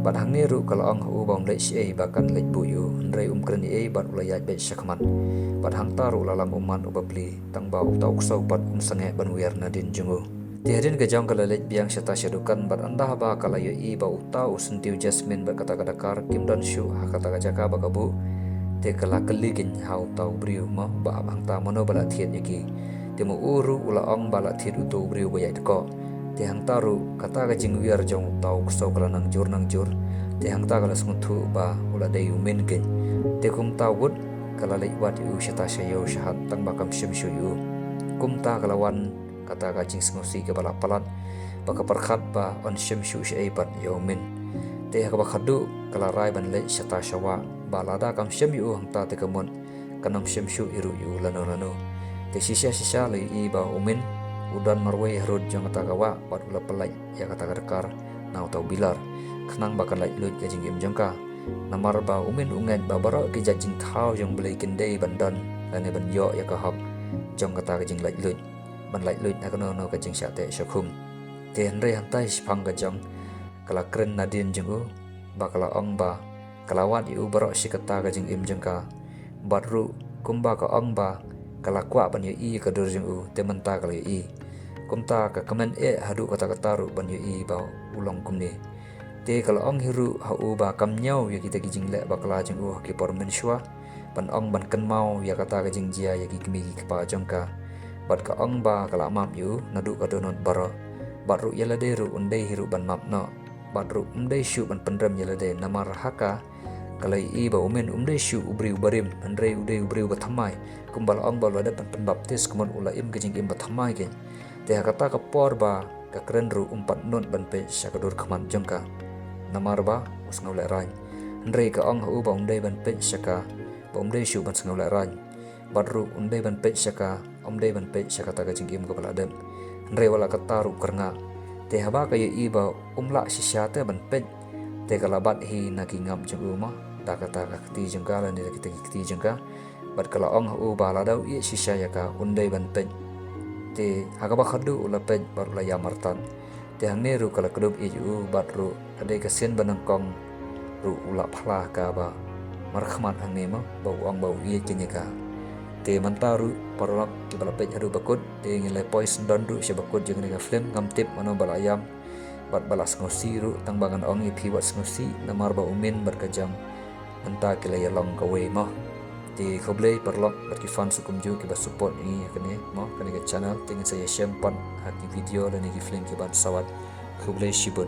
Bad hangne ruh ka la ong ha u ba um leh shi ei ba kan leit buh ïa u, hynrei um kren ei ei bad u la ïaid beit sha khmat. Bad hangta ruh u la lam ummat u bapli, tang ba uta u ksew pat um sangeh ban wiar nadien jong u. Te hadien ka jong ka la leit biang shata sha dukan bad ynda haba ka la ïohi ba uta u syntiew Jasmine bad kata ka dakar kim don shuh ha kata ka jaka ba ka buh. Te ka la kylli keiñ ha uta u briew mo ba ap hangta mano ba la thied ïa ki. Te ma u ruh u la ong ba la thied uto u briew ba ïaid koh. Te hangta ruh kata ka jingwiar jong uta u ksew ka la nang jur nang jur. Te hangta ka la sngewthuh ba u la dei u Min keiñ. Te kumta wut ka la leit wad ïa u shata sha ïew shahat tang ba kam shym shu ïa u. Kumta ka la wan kata ka jingsngewsih kaba la palat ba ka pyrkhat ba yn shym shu shaei pat ïa u Min. Te ha kaba khatduh ka la rai ban leit shata sha wah ba lada kam shym ïa u hangta te ka mut kan ym shym shu ïa ruh ïa u lano lano. Te shisha shisha la ïohi ba u Min u don marwei harud jong kata ka wah bad u la pynlait ïa kata ka dkar na uta u Bilar khnang ba kan laitluid ka jingim jong ka. Namar ba u Min u ngeit ba baroh ki jait jingthaw jong U Blei kin dei ban don lane ban ïoh ïa ka hok jong kata ka jinglaitluid ban laitluid na kano kano ka jingshah teh shah khum. Te hynrei hangta shaphang ka jong ka la kren nadien jong u ba ka la ong ba ka la wad ïa u baroh shi katta ka jingim jong ka. Bad ruh kumba ka ong ba ka la kwah ban ïohi ïa ka dur jong u te mynta ka la ïohi. Kumta ka kmen eh haduh katta katta ruh ban ïohi ba u long kumne. Te ka la ong hi ruh ha u ba kam ñiew ïa kita ki jingleh bakla jong u ha ki por mynshuwa ban ong ban kynmaw ïa kata ka jingjia ïa ki kmie ki kpa jong ka. Bad ka ong ba ka la map ïa u naduh ka dohnud baroh. Bad ruh ïa lade ruh un dei hi ruh ban map noh. Bad ruh um dei shuh ban pynrem ïa lade namar ha ka ka la ïohi ba u Min um dei shuh u briew barim hynrei u dei u briew bathymmai. Kumba la ong ba u la dep ban pynbaptis ka mut u la im ka jingim bathymmai keiñ. Te ha kata ka por ba ka kren ruh um pat nud ban peit sha ka dur khmat jong ka. Namar ba u sngewlehraiñ. Hynrei ka ong ha u ba um dei ban peit sha ka ba um dei shuh ban sngewlehraiñ. Bad ruh um dei ban peit sha ka, um dei ban peit sha kata ka jingim kaba la dep. Hynrei wat la katta ruh kyrngah. Te haba ka ïohi ba um lah shisha te ban peit te ka la bat hi na ki ngap jong u mo da kata ka kti jong ka lane da kita ki kti jong ka. Bad ka la ong ha u ba lada u ïeit shisha ïa ka un dei ban peit. Te ha kaba khatduh u la peit bad u la ïam artat. Te hangne ruh ka la kdup ïeit ïa u bad ruh ka dei ka sien ba nyngkong ruh u la phla ha ka ba markhmat hangne mo ba u ong ba u ïeit keiñ ïa ka. Te mynta ruh paralok kiba la peit haduh ba kut te ngin leit poi syndon ruh sha ba kut jong kane ka film. Ngam tip mano ba la ïam bad ba la sngewsih ruh tang ba ngan ong ïa phi wat sngewsih namar ba u Min bad ka Jang mynta ki la ïalong kawei mo. Te khublei paralok bad ki fans kumjuh kiba support ïa ngi ha kane mo kane ka channel te ngin sa ïashem pat ha ki video lane ki film kiban sa wan. Khublei shibun.